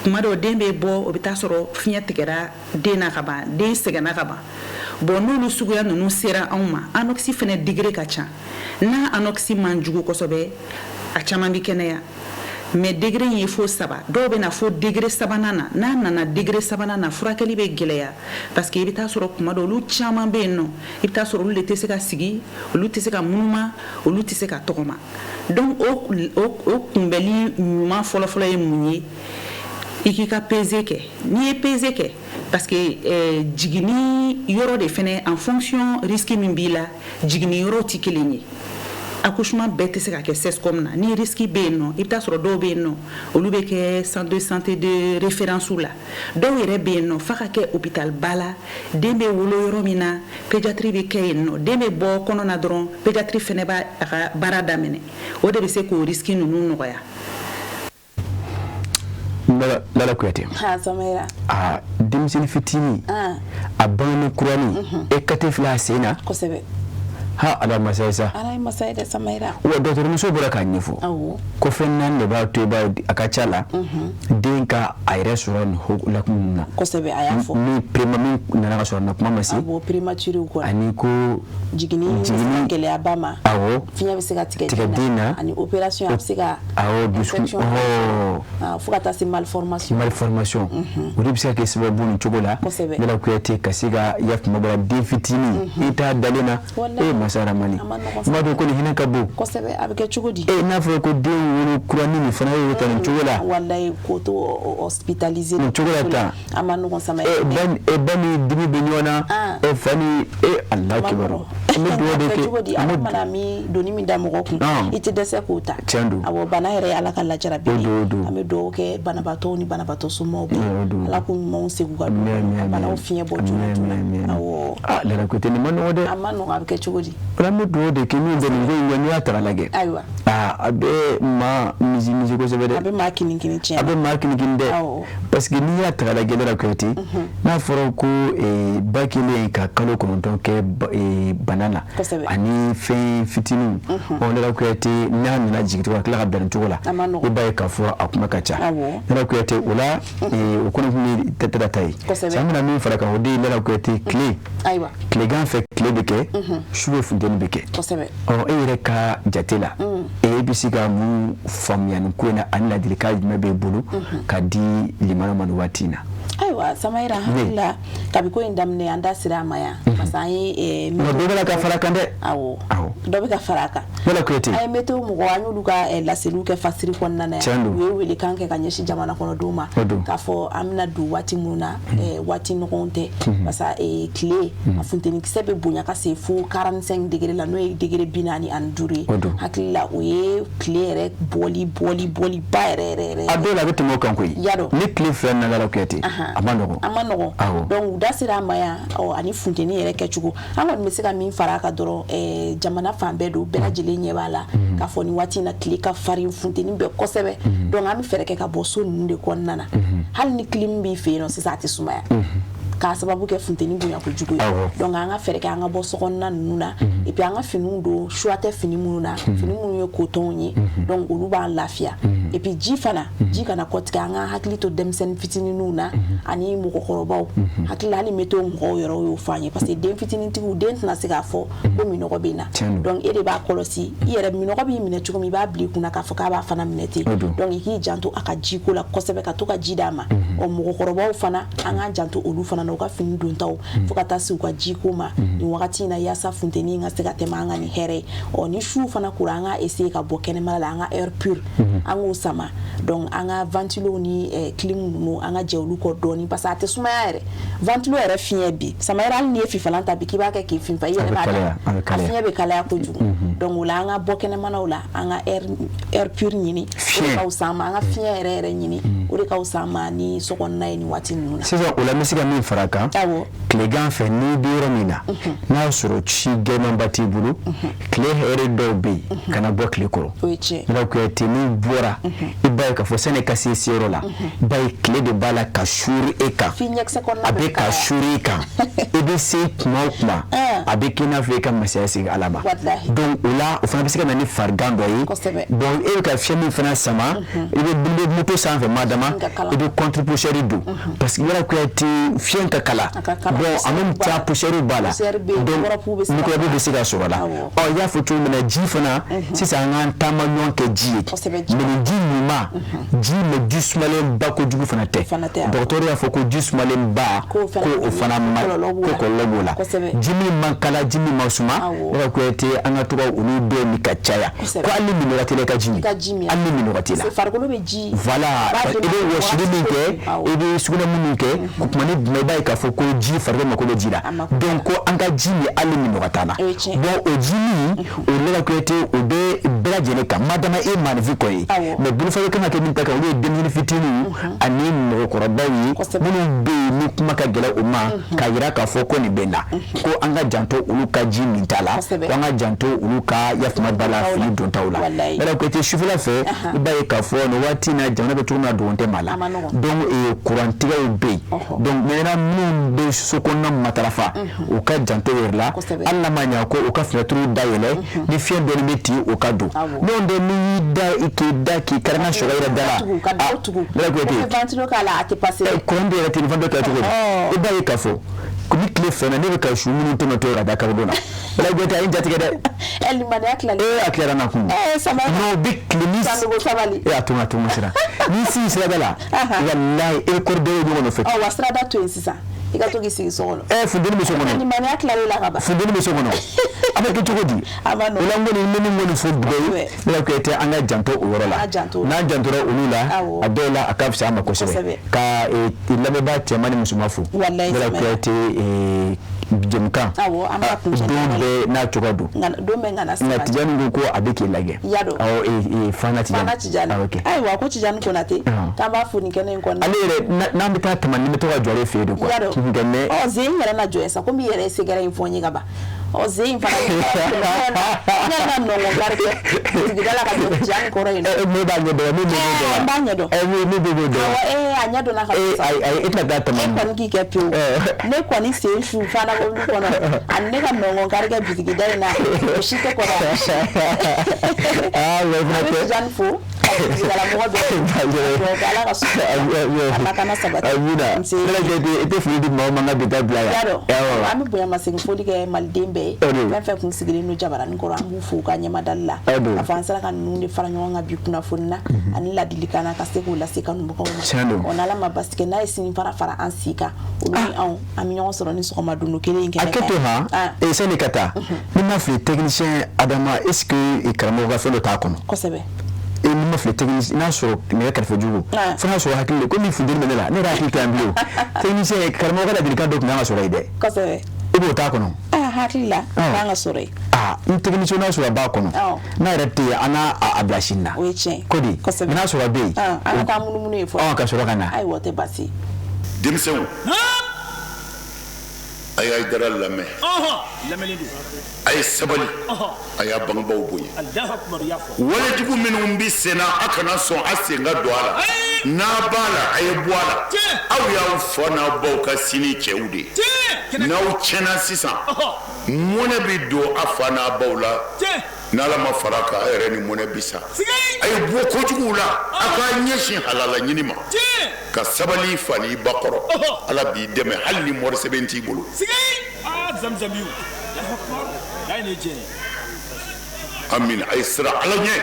Kuma dɔw den bɛ bɔ, o bɛ taa sɔrɔ fiɲɛ tigɛra den na ka ban, den sɛgɛnna ka ban. Bon, n'olu suguya ninnu sera anw ma, anoxie fana degré ka ca. N'a anoxie man jugu kosɛbɛ, a caman bɛ kɛnɛya, mais degré in ye fo 3. Dɔw bɛ na fo degré sabanan na. N'a nana degré sabanan na, furakɛli bɛ gɛlɛya, parce que i bɛ taa sɔrɔ kuma dɔ, olu caman bɛ yen nɔ, i bɛ taa sɔrɔ olu de tɛ se ka sigi, olu tɛ se ka munuma, olu tɛ se ka tɔgɔma. Donc o kunbɛli ɲuman fɔlɔfɔlɔ ye mun ye? I k'i ka pesée kɛ. N'i ye pesée kɛ, parce que jiginni yɔrɔ de fɛnɛ, en fonction risque min b'i la, jiginni yɔrɔw tɛ kelen ye. Accouchement bɛɛ tɛ se ka kɛ CSCOM na. Ni risque bɛ yen nɔ, i bɛ taa sɔrɔ dɔw bɛ yen nɔ, olu bɛ kɛ centre de santé de référence la. Dɔw yɛrɛ bɛ yen nɔ, f'a ka kɛ hôpital ba la. Den bɛ wolo yɔrɔ min na, pédiatrie bɛ kɛ yen nɔ. Den bɛ bɔ kɔnɔ na dɔrɔn, pédiatrie fɛnɛ b'a a ka baara daminɛ. O de bɛ se k'o risque ninnu nɔgɔya. Lala Kuyate. Ha, Samayira. A denmisɛnnin fitinin, a bangeni kurani, e kate filɛ a sen na. Kosɛbɛ. Ha, Ala masa ye sa. Ala ye masa ye dɛ, Samayira. Wa dɔgɔtɔrɔmuso bɔra k'a ɲɛfɔ ko fɛn naani de b'a to i b'a a ka ca la den ka a yɛrɛ sɔrɔ nin lakumu ninnu na. Kosɛbɛ, a y'a fɔ. Min préma min nana ka sɔrɔ na kuma ma se. Awɔ, prématuré kɔni. Ani ko jiginni bɛ se ka gɛlɛya ba ma. Fiɲɛ bɛ se ka tigɛ tigɛ den na. Ani opération a bɛ se ka Awɔ, dusukun infection, fo ka taa se malformation. Malformation, o de bɛ se ka kɛ sababu nin cogo la. Lala Kuyate, ka se ka ya kuma dɔ la, den fitinin i t'a dalen na. E masa ramani, i b'a dɔn ko nin hinɛ ka bon. Kosɛbɛ, a bɛ kɛ cogo di? E n'a fɔra ko den wolo kurani nin fana y'o ta nin cogo la. Walayi, k'o to hospitalisé nin cogo la tan. A ma nɔgɔn, Sama. E ba ni dimi bɛ ɲɔgɔn na, e fa ni e, Ala kibaru, an bɛ dugawu de kɛ. Cogo di? Ala mana min doni min da mɔgɔ kun, i tɛ dɛsɛ k'o ta. Tiɲɛ don. Awɔ, bana yɛrɛ ye Ala ka lajarabi ye. O don. An bɛ dugawu kɛ banabaatɔw ni banabaatɔ somɔgɔw bɛɛ, Ala k'u ɲumanw segin u ka du kɔnɔ, ka banaw fiɲɛ bɔ joona joona. Awɔ. Ah, Lala Kuyate, nin ma nɔgɔ dɛ. A ma nɔgɔ, a bɛ kɛ cogo di? An bɛ dugawu de kɛ min bɛ nin ko in kɛ. N'i y'a ta k'a lajɛ, ayiwa, aa, a bɛ maa misi misi kosɛbɛ dɛ. A bɛ maa kinikini tiɲɛ. A bɛ maa kinikini dɛ, parce que n'i y'a ta k'a lajɛ, Lala Kuyate, n'a fɔra ko ba kelen ka kalo 9 kɛ bana la ani fɛn fitininw, ɔ, Lala Kuyate, n'a nana jigin cogo ka tila ka bila nin cogo la, i b'a ye k'a fɔ a kuma ka ca. Lala Kuyate, o la o kɔni tun bɛ tɛtɛra ta ye. San bɛna min fara kan, o de ye, Lala Kuyate, tile tilegan fɛ tile bɛ kɛ, su bɛ funteni bɛ kɛ. Ɔ, e yɛrɛ ka jate la, e bɛ se ka mun faamuya nin ko in na, ani ladilikan jumɛn b'e bolo ka di limanaw ma nin waati in na? Ayiwa, Samayira, hakili la, kabi ko in daminɛ, an da sera a ma yan, parce que an ye. Nka dɔ bɛ ka fara a kan dɛ. Awɔ, dɔ bɛ ka fara a kan. Lala Kuyate. An ye météo mɔgɔ, an y'olu ka laseliw kɛ fasiri kɔnɔna na yan. U ye welekan kɛ ka ɲɛsin jamana kɔnɔdenw ma, k'a fɔ an bɛna don waati minnu na, waati nɔgɔnw tɛ, parce que tile a funtenikisɛ bɛ bonya ka se fo 45 degré la, n'o ye degré 45 ye. Hakili la, o ye tile yɛrɛ bɔli bɔli bɔli ba yɛrɛ yɛrɛ yɛrɛ. A dɔw la a bɛ tɛmɛ o kan koyi. Y'a dɔn. Ni tile 2 nana, Lala Kuyate, a ma nɔgɔn. A ma nɔgɔn. Donc u da sera a ma yan, ani funteni yɛrɛ kɛcogo. An kɔni bɛ se ka min fara a kan dɔrɔn, jamana fan bɛɛ don, bɛɛ lajɛlen ɲɛ b'a la k'a fɔ nin waati in na, tile ka farin, funteni bɛ kosɛbɛ. Donc an bɛ fɛɛrɛ kɛ ka bɔ so ninnu de kɔnɔna na. Hali ni clim b'i fɛ yen nɔ sisan, a tɛ sumaya, k'a sababu kɛ funteni bonya kojugu ye. Donc an ka fɛɛrɛ kɛ an ka bɔ sokɔnɔna ninnu na, et puis an ka finiw don, choix tɛ fini minnu na, fini minnu ye coton ye, donc olu b'an lafiya. Et puis ji fana, ji kana kɔtigɛ. An ka hakili to denmisɛnnin fitininw na ani mɔgɔkɔrɔbaw. Hakili la, hali météo mɔgɔw yɛrɛ y'o fɔ an ye, parce que den fitinintigiw, den tɛna se k'a fɔ ko minɔgɔ bɛ n na. Donc e de b'a kɔlɔsi i yɛrɛ, minɔgɔ b'i minɛ cogo min, i b'a bila i kunna k'a fɔ k'a b'a fana minɛ ten. Donc i k'i janto a ka jiko la kosɛbɛ, ka to ka ji d'a ma. Ɔ, mɔgɔkɔrɔbaw fana, an k'an janto olu fana na, u ka fini dontaw, fo ka taa se u ka jiko ma nin wagati in na, yaasa funteni in ka se ka tɛmɛ an ka ni hɛrɛ ye. Ɔ, ni su fana kora, an ka essayer ka bɔ kɛnɛmana la, an ka air pur, an k'o sama. Donc an ka ventilo ni clim ninnu, an ka jɛ olu kɔ dɔɔni, parce que a tɛ sumaya yɛrɛ. Ventilo yɛrɛ fiɲɛ bi, Samayɛrɛ, hali n'i ye fifalan ta bi k'i b'a kɛ k'i finfa, i yɛrɛ b'a dɔn a fiɲɛ bɛ kalaya kojugu. Donc o la, an ka bɔ kɛnɛmanaw la, an ka air pur ɲini, o de ka fisa an ma. An ka fiɲɛ yɛrɛ yɛrɛ ɲini, o de ka fisa an ma ni sokɔnɔna ye nin waati ninnu na. Sisan o la, n bɛ se ka min fara a kan, tilegan fɛ, n'i bɛ yɔrɔ min na, n'a y'a sɔrɔ ci gɛlɛnmanba t'i bolo, tile hɛrɛ dɔw bɛ yen, kana bɔ tile kɔrɔ. O ye tiɲɛ. N'a Kuyate, n'i bɔra, i b'a ye k'a fɔ sani ka se seyɔrɔ la, i b'a ye tile de b'a la ka suuru e kan. F'i ɲɛkisɛ kɔnɔna a bɛ bɛ ka kalaya. suuru i kan. I bɛ se tuma o tuma, a bɛ k'i n'a fɔ i ka masaya segin Ala ma. Walahi. Donc o la, o fana bɛ se ka na ni farigan dɔ ye. Bon, e bɛ ka fiɲɛ min fana sama, i bɛ moto sanfɛ ma dama, Ka kalan. i bɛ contre poussière don, parce que yɔrɔ Kuyate fiɲɛ ka kala. A ka kalan. Bon, en même temps poussière b'a la. Poussière bɛ yen, Donc microbe bɛ se ka microbe bɛ se ka sɔrɔ a la. Ɔ, i y'a fɔ cogo min na, ji fana sisan, an k'an taama ɲɔgɔn kɛ ji ye. Ji. Mais ni ji ɲuman, ji, mais ji sumalenba kojugu fana tɛ. Fana tɛ, awɔ. Dɔgɔtɔrɔ y'a fɔ ko ji sumalenba, K'o fana ko o fana ma kɔlɔlɔ b'o ko la. kɔlɔlɔ b'o la. Ji min man kala, ji min ma suma, ne ka Kuyate, an ka to ka olu dɔw min ka caya. Ko hali ni minnɔgɔ t'i la, i ka ji min. I ka ji min. Hali ni minnɔgɔ t'i la. Parce que farikolo bɛ ji. Voilà, B'a i bɛ wɔsili min kɛ, i bɛ sugunɛ minnu kɛ, tuma ni tuma, i b'a ye k'a fɔ ko ji, farikolo mako bɛ ji la. A mako. Donc ko an ka ji min hali ni minnɔgɔ t'an na. O ye tiɲɛ. Bon, o ji min o, ne ka Kuyate, o bɛ bɛɛ lajɛlen kan, madama e ye maanifin kɔ ye. Mais bolofara kan ka kɛ min ta kan, olu ye denmisɛnnin fitininw ani mɔgɔkɔrɔbaw ye, minnu bɛ yen ni kuma ka gɛlɛn u ma, k'a jira k'a fɔ ko nin bɛ na, ko an ka janto olu ka ji min ta la, ko an ka janto olu ka yafama ba la fili dontaw la. Walayi. Ne ka Kuyate, sufɛla fɛ, i b'a ye k'a fɔ nin waati in na, jamana bɛ cogo min na, dogon tɛ maa la. A ma nɔgɔn. Donc kurantigɛw bɛ yen. Donc maintenant, minnu bɛ so kɔnɔna matarafa, u ka janto u yɛrɛ la. Hali n'a ma ɲɛ ko u ka fenêtre dayɛlɛ, ni fiɲɛ dɔɔni bɛ ci, o ka don. N'o tɛ, n'i y'i da, i k'i da k'i kari n'a sɔgɔ i yɛrɛ da la. Tugu ka daw tugu. Ne ka Kuyate, O bɛ ventilo k'a la, a tɛ passer. Kuran bɛ yɛrɛ, téléphone bɛ kɛ cogo di? I b'a ye k'a fɔ ni tile fɛnna, ne bɛ ka su minnu tɛmɛtɔ ye ka taa kaburudo la. Wala Kuyate, a ye n jatigɛ dɛ. Ɛ, limaniya tilalen. Ee, a tilara na kun. Ee, Sama. Non, bi tile ni Sanogo, sabali. E, a to n ka to n ka sira ni si sirada la, walahi, e kɔri dɔw ye ɲɔgɔn nɔfɛ. Ɔ wa, sirada to yen sisan, i ka to k'i sigi so kɔnɔ. Ɛ, funteni bɛ so kɔnɔ. Limaniya tilalen la ka ban. Funteni bɛ so kɔnɔ, a bɛ kɛ cogo di? A ma nɔgɔn. O la, n kɔni n bɛ min kɔni fɔ bɛɛ ye, ne ka Kuyate, an ka janto o yɔrɔ la. An ka janto o la. N'an jantora olu la, a dɔw la a ka fisa an ma kosɛbɛ. Ka lamɛnbaa cɛman ni musoman fo. Walayi, Ne ka Samaïla. Kuyate, jɛmukan Awɔ, an b'a kuncɛ. don bɛɛ n'a cogoya don. Nka don bɛɛ ŋana Nka sabati. Tijani ko ko a bɛ k'i lajɛ. I y'a dɔn. Awɔ, Fana Tijani. Fana Tijani. Ah, ok. Ayiwa, ko Tijani Konate, k'an b'a fo nin kɛnɛ in kɔnɔna. Ale yɛrɛ, n'an bɛ taa tama, ni bɛ to ka jɔ ale fɛ yen de quoi. I y'a dɔn. Nka mais Ɔ, ze in yɛrɛ na jɔ ye sa, komi i yɛrɛ ye sɛgɛrɛ in fɔ n ye ka ban. Ɔ, ze in fana, ne yɛrɛ na nɔngɔn gari kɛ sigida la ka jɔ Tijani kɔrɔ yen nɔ. Ne b'a ɲɛ dɔn, min bɛ Ɛɛ, dɔn. n b'a ɲɛ dɔn. Ɛ, min bɛ dɔn. Awɔ, ee, a ɲɛ dɔnna ka ban sa. Ayi ayi, e tɛna taa tama. E kɔni k'i kɛ pewu. Ne kɔni sen su fana mobili kɔnɔ, ani ne ka nɔngɔn kari kɛ bitigida in na, o si tɛ kɔrɔ. Ah, ouais, An bɛ fana tɛ. Tijani fo ka sigidalamɔgɔ bɛɛ fo. Ala ka sɔn ala kana sabati. Amina. Nse. Ne ka Kuyate, i tɛ foli di maaw ma, n ka bi taa bila yan. Y'a dɔn, Awɔ. an bɛ bonyamasegin foli kɛ maliden bɛɛ ye. O de. Fɛn fɛn kun sigilen don jabaranin kɔrɔ, an b'u fo u ka ɲɛmadali la. O de. K'a fɔ an sera ka ninnu de fara ɲɔgɔn kan bi kunnafoni na ani ladilikan na, ka se k'o lase kanubagaw ma. Tiɲɛ don. Ɔ, n'Ala ma basi kɛ, n'a ye sini fara fara an si kan, olu ni anw, an bɛ ɲɔgɔn sɔrɔ ni sɔgɔma dundu kelen in A kɛnɛ kɛ kan to yan. han. Ah, Ee, sani ka taa, ni ma fili, technicien Adama, est ce que karamɔgɔ ka fɛn dɔ t'a kɔnɔ? Kosɛbɛ. E, ni ma fili, technicien n'a sɔrɔ nɛgɛ kɛrɛfɛ jugu, fo n'a sɔrɔ hakili komi funteni bɛ ne la, ne yɛrɛ hakili tɛ yan bilen. O technicien, karamɔgɔ ka ladilikan dɔ tun kan ka sɔrɔ yen dɛ. Kosɛbɛ. I b'o t'a kɔnɔ? Ah, hakili la kan ka sɔrɔ yen. Aa, n technicien, n'a sɔrɔ a b'a kɔnɔ, n'a yɛrɛ tɛ yen, an n'a a bila sini na. O ye tiɲɛ ye. Ko di? Kosɛbɛ. N'a sɔrɔ a bɛ yen. Ah, an ka taa munumunu yen fɔlɔ. Ɔ, ka sɔrɔ ka na. Ayiwa, o tɛ baasi ye. Denmisɛnw, a y'a dara lamɛn, Lamɛnni don. a ye sabali, a y'a bangebaaw bonya. Alahu akubar, y'a fɔ. Walejugu minnu bɛ sen na, a kana sɔn a sen ka don a la. N'a b'a la, a ye bɔ a la. Aw y'aw fa n'aw baw ka sini cɛw de ye. N'aw tiɲɛna sisan, mɔnɛ bɛ don a fa n'a baw la. N'Ala ma fara a kan, a yɛrɛ ni mɔnɛ bi sa. A ye bɔ kojuguw la, a k'a ɲɛsin halala ɲini ma, ka sabali i fa n'i ba kɔrɔ. Ala b'i dɛmɛ hali ni mɔri sɛbɛn t'i bolo. Aa, zamzamiw, Alahu akubar, n'a ye nin ye tiɲɛ ye. Amina. A ye siran Ala ɲɛ.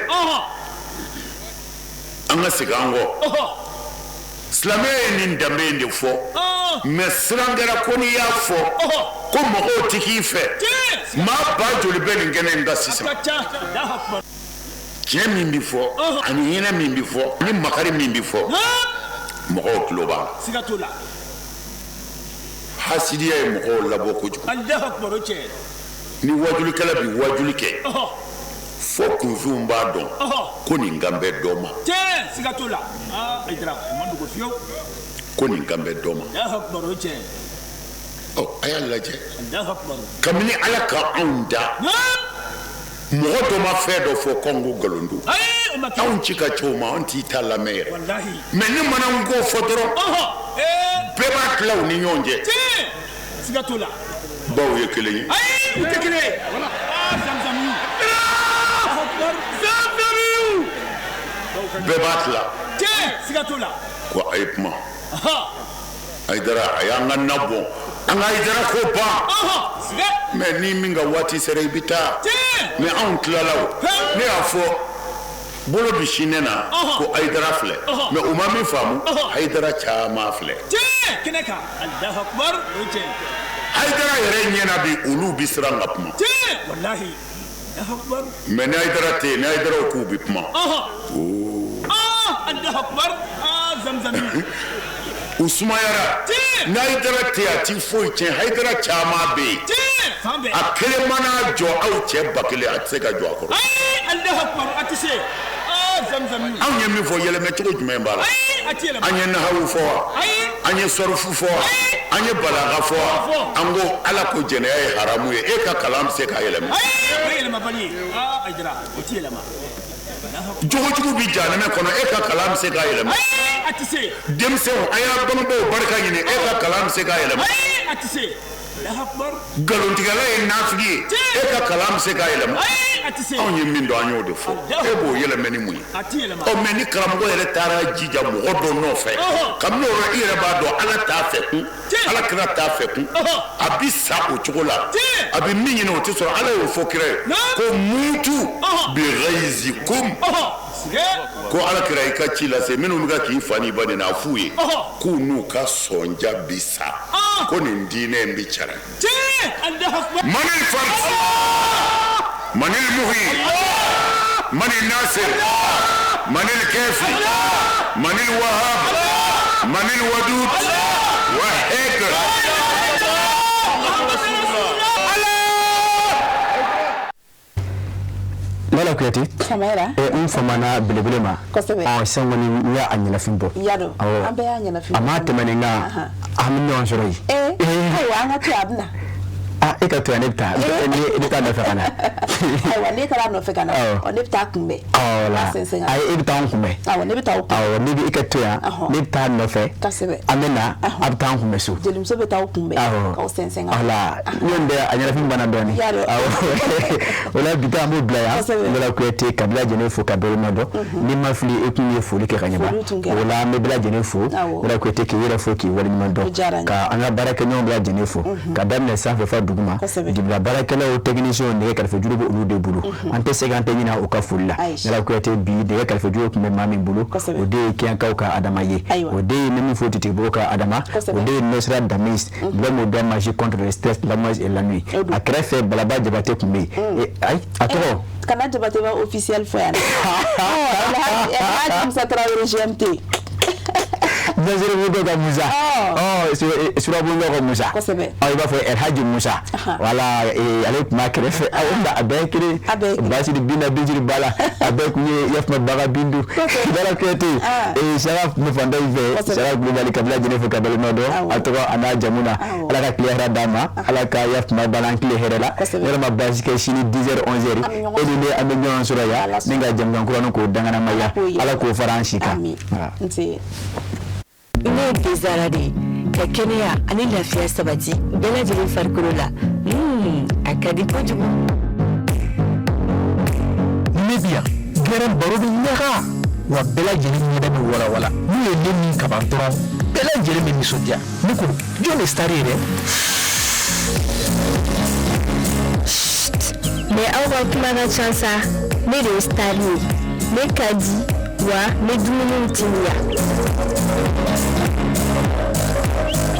An ka segin an kɔ. Silamɛya ye nin danbe in de fɔ, mais siran kɛra ko n'i y'a fɔ ko mɔgɔw ti k'i fɛ. Maa ba joli bɛ nin kɛnɛ in kan sisan? Ka ca, Alahu akubar. Tiɲɛ min bɛ fɔ ani hinɛ min bɛ fɔ ni makari min bɛ fɔ, mɔgɔw tulo b'a la. Siga t'o la. Hasidiya ye mɔgɔw labɔ kojugu. Alahu akibaru, o tiɲɛ. Ni wajulikɛla bi wajuli kɛ, fo kunfinw b'a dɔn ko nin kan bɛ dɔ ma. Tiɲɛ, siga t'o la. Aa Hayidara, o ma dogo fiyewu. Ko nin kan bɛ dɔ ma. Alahu akibaru, o tiɲɛ. Ɔ, a y'a lajɛ. Alahu akibaru. Kabini Ala ka anw da, mɔgɔ dɔ ma fɛn dɔ fɔ k'anw ko nkalon don. Ayi, o ma kɛ. Anw ci ka ci o ma, anw t'i ta lamɛn yɛrɛ. Walahi. Mais ne mana n ko fɔ dɔrɔn, bɛɛ b'a tila u ni ɲɔgɔn cɛ. Tiɲɛ, siga t'o la. Baw ye kelen ye. Ayi, u tɛ kelen ye. Aa Zamzamiyu. Alahu akibaru, Zamzamiyu. Bɛɛ b'a tila. Tiɲɛ, siga t'o la. Ko a ye kuma. Hayidara, a y'an ka na bɔn, an ka Hayidara ko ban. Siga. Mais ni min ka waati sera, i bɛ taa. Tiɲɛ. Mais anw tilala o. Ne y'a fɔ, bolo bi sin ne na ko Hayidara filɛ, mais u ma min faamu, Hayidara caman filɛ. Tiɲɛ, kɛnɛ kan. Alahu akibaru, o ye tiɲɛ. Hayidara yɛrɛ ɲɛna bi, olu bi siran ka kuma. Tiɲɛ, walahi. Alahu akibaru. Mais ni Hayidara tɛ yen, ni Hayidaraw k'u bi kuma, Aa Alahu akibaru, aa Zamzamiyu. U sumayara. Tiɲɛ. Ni Hayidara tɛ yen, a ti foyi tiɲɛ. Hayidara caman bɛ yen. Tiɲɛ, fan bɛɛ. A kelen mana jɔ, aw cɛ 1000, a tɛ se ka jɔ a kɔrɔ. Ayi, Alahu akibaru, a tɛ se. Aa Zamzamiyu. Anw ye min fɔ, yɛlɛmɛ cogo jumɛn b'a la? Ayi, a ti yɛlɛma. An ye nahawu fɔ wa? Ayi. An ye sɔrɔfu fɔ wa? An ye balaga fɔ wa? An ko Ala ko jɛnɛya ye haramu ye, e ka kalan bɛ se k'a yɛlɛma? Ayi, o ye yɛlɛmabali ye. Aa Hayidara, o ti yɛlɛma. Jogojugu bi jahanamɛ kɔnɔ, e ka kalan bɛ se k'a yɛlɛma? Ayi, a tɛ se. Denmisɛnw, a y'a bangebaaw barika ɲini, e ka kalan bɛ se k'a yɛlɛma? Ayi, a tɛ se. Alahu akibaru. Nkalontigɛla ye nafigi ye, e ka kalan bɛ se k'a yɛlɛma? Ayi, a tɛ se. Anw ye min dɔn, an y'o de fɔ, e b'o yɛlɛmɛ ni mun ye? A ti yɛlɛma. Ɔ, mais ni karamɔgɔ yɛrɛ taara jija mɔgɔ dɔ nɔfɛ, kabini o yɔrɔ, i yɛrɛ b'a dɔn Ala t'a fɛ kun, Ala kira t'a fɛ kun, a bi sa o cogo la. Tiɲɛ. A bɛ min ɲini, o tɛ sɔrɔ. Ala y'o fɔ kira ye ko mutu bi ghayzikum. Siga. Ko Ala kira, i ka ci lase minnu bɛ ka k'i fa n'i ba nin a f'u ye k'u n'u ka sɔnja bi sa, ko nin diinɛ in bi cari. Tiɲɛ, Alahu akibaru. Manil fard, manil muhi, manil nasir, manil kafi, manil wahab, manil wadud, wahid. Lala Kuyate. Samayira. N famana belebele ma. Kosɛbɛ. Ɔ, sisan kɔni n y'a ɲɛnafin bɔ. I y'a dɔn. Awɔ. An bɛɛ y'a ɲɛnafin bɔ. A ma tɛmɛ nin kan, an bɛ ɲɔgɔn sɔrɔ yen. Ee, ayiwa, an ka to yen, a bɛ na. Ah, e ka to yan, ne bɛ taa, ne bɛ taa nɔfɛ ka na. Ayiwa, ne taara a nɔfɛ ka na. Awɔ. Ɔ, ne bɛ taa kunbɛn. Awɔ la. Ka sɛnsɛn ka na. Ayi, e bɛ taa an kunbɛn. Awɔ, ne bɛ taa o kunbɛn. Awɔ, ne bɛ e ka to yan, ne bɛ taa nɔfɛ. Kosɛbɛ. An bɛ na, a bɛ taa an kunbɛn so. Jelimuso bɛ taa o kunbɛn. Awɔ. K'aw sɛnsɛn ka na. Wala, ɲɔn tɛ, a ɲɛnafin banna dɔɔnin. I y'a dɔn. Awɔ. O la bi ta, an b'o bila yan. Kosɛbɛ. Lala Kuyate, ka bɛɛ lajɛlen fo ka bɛɛ waleɲuman dɔn. N'i ma fili, e kun ye foli kɛ ka ɲɛ ba. Foli tun kɛra. O la an bɛ bɛɛ lajɛlen fo. Awɔ. Lala Kuyate, k'i yɛrɛ fo k'i waleɲuman dɔn. O diyara n ye. Ka an ka baarakɛɲɔgɔn bɛɛ lajɛlen fo. Ka daminɛ sanfɛ fo duguma. Kosɛbɛ. Jibila baarakɛlaw, techniciens, nɛgɛ kɛrɛfɛ juru bɛ olu de bolo. An tɛ sɛgɛn, an tɛ ɲinɛ u ka foli la. Ayi. Lala Kuyate, bi nɛgɛ kɛrɛfɛ juru tun bɛ maa min bolo, Kosɛbɛ. o de ye Kiyankaw ka Adama ye. Ayiwa. O de ye ne min fo Titigibogo ka Adama. Kosɛbɛ. O de ye Nusra Damis, l'homme aux magie contre le stress, la mage et la nuit. O don. A kɛrɛfɛ Balaba Jabate tun bɛ yen. Ayi, a tɔgɔ. Kana Jabate ba officiel fɔ yan. Ɔ, Elhaji Musa Traoré GMT. Nasiru ka Musa. Ɔ, Surabulo ka Musa. Kosɛbɛ. Ɔ, i b'a fɔ Elhaji Musa. Wala, ale tun b'a kɛrɛfɛ. Awɔ, nka a bɛɛ ye kelen. A bɛɛ ye kelen. Basiri Binna, Bijiri Bala. A bɛɛ tun ye Yafuma Baga Bindu. Lala Kuyate. Sara tun bɛ fan dɔ in fɛ. Kosɛbɛ. Sara Kulubali, ka bɛɛ lajɛlen fo ka bɛɛ waleɲuman dɔn. Awɔ. A tɔgɔ a n'a jamu na. Awɔ. Ala ka tile hɛrɛ d'a ma. Ala ka Yafuma Bala an tile hɛrɛ la. Kosɛbɛ. Yɛrɛ ma baasi kɛ, sini 10h 11h. An bɛ ɲɔgɔn E ni ne, an bɛ ɲɔgɔn sɔrɔ yan. Ala sɔnna. Ni ka jamukan kura k'o danganamaya. K'o yira. Ala k'o fara an si kan. Ami. Voilà. Nse. Ne ye Bezara de ye ka kɛnɛya ani lafiya sabati bɛɛ lajɛlen farikolo la. A ka di kojugu. Ne bi yan gɛrɛn baro bɛ ɲaga wa, bɛɛ lajɛlen ɲɛda bɛ walawala. N'u ye ne min kaban dɔrɔn, bɛɛ lajɛlen bɛ nisɔndiya. Ne ko jɔn de star ye dɛ? Mais aw ka kuma ka ca sa, ne de ye star ye, ne ka di wa, ne dumuniw timiya.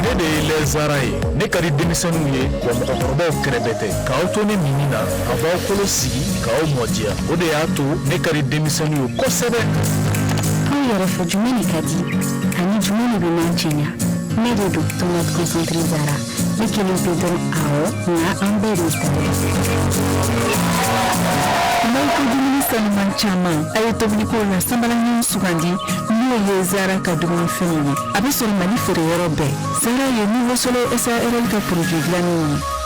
Ne Ne de ye lait Zara ye. Ne ka di denmisɛnninw ye, wa mɔgɔkɔrɔbaw kɛrɛbɛ tɛ. K'aw to ne minni na, a b'aw kolo sigi k'aw mɔdiya. O de y'a to ne ka di denmisɛnninw ye kosɛbɛ. Aw yɛrɛ fɛ, jumɛn de ka di ani jumɛn de bɛ n'an cɛɲa? Ne de don, tomate concentré Zara. Ne kelen pe dɔrɔn? Awɔ, nka an bɛɛ de ta ye. N'aw ko dumuni sanuman caman, a ye tobiliko la sanbalaɲin sugandi, n'o ye Zara ka dumunifɛnw ye. A bɛ sɔrɔ Mali feere yɔrɔ bɛɛ. Zara ye Nouveau Soleil SARL ka produit dilannenw ye.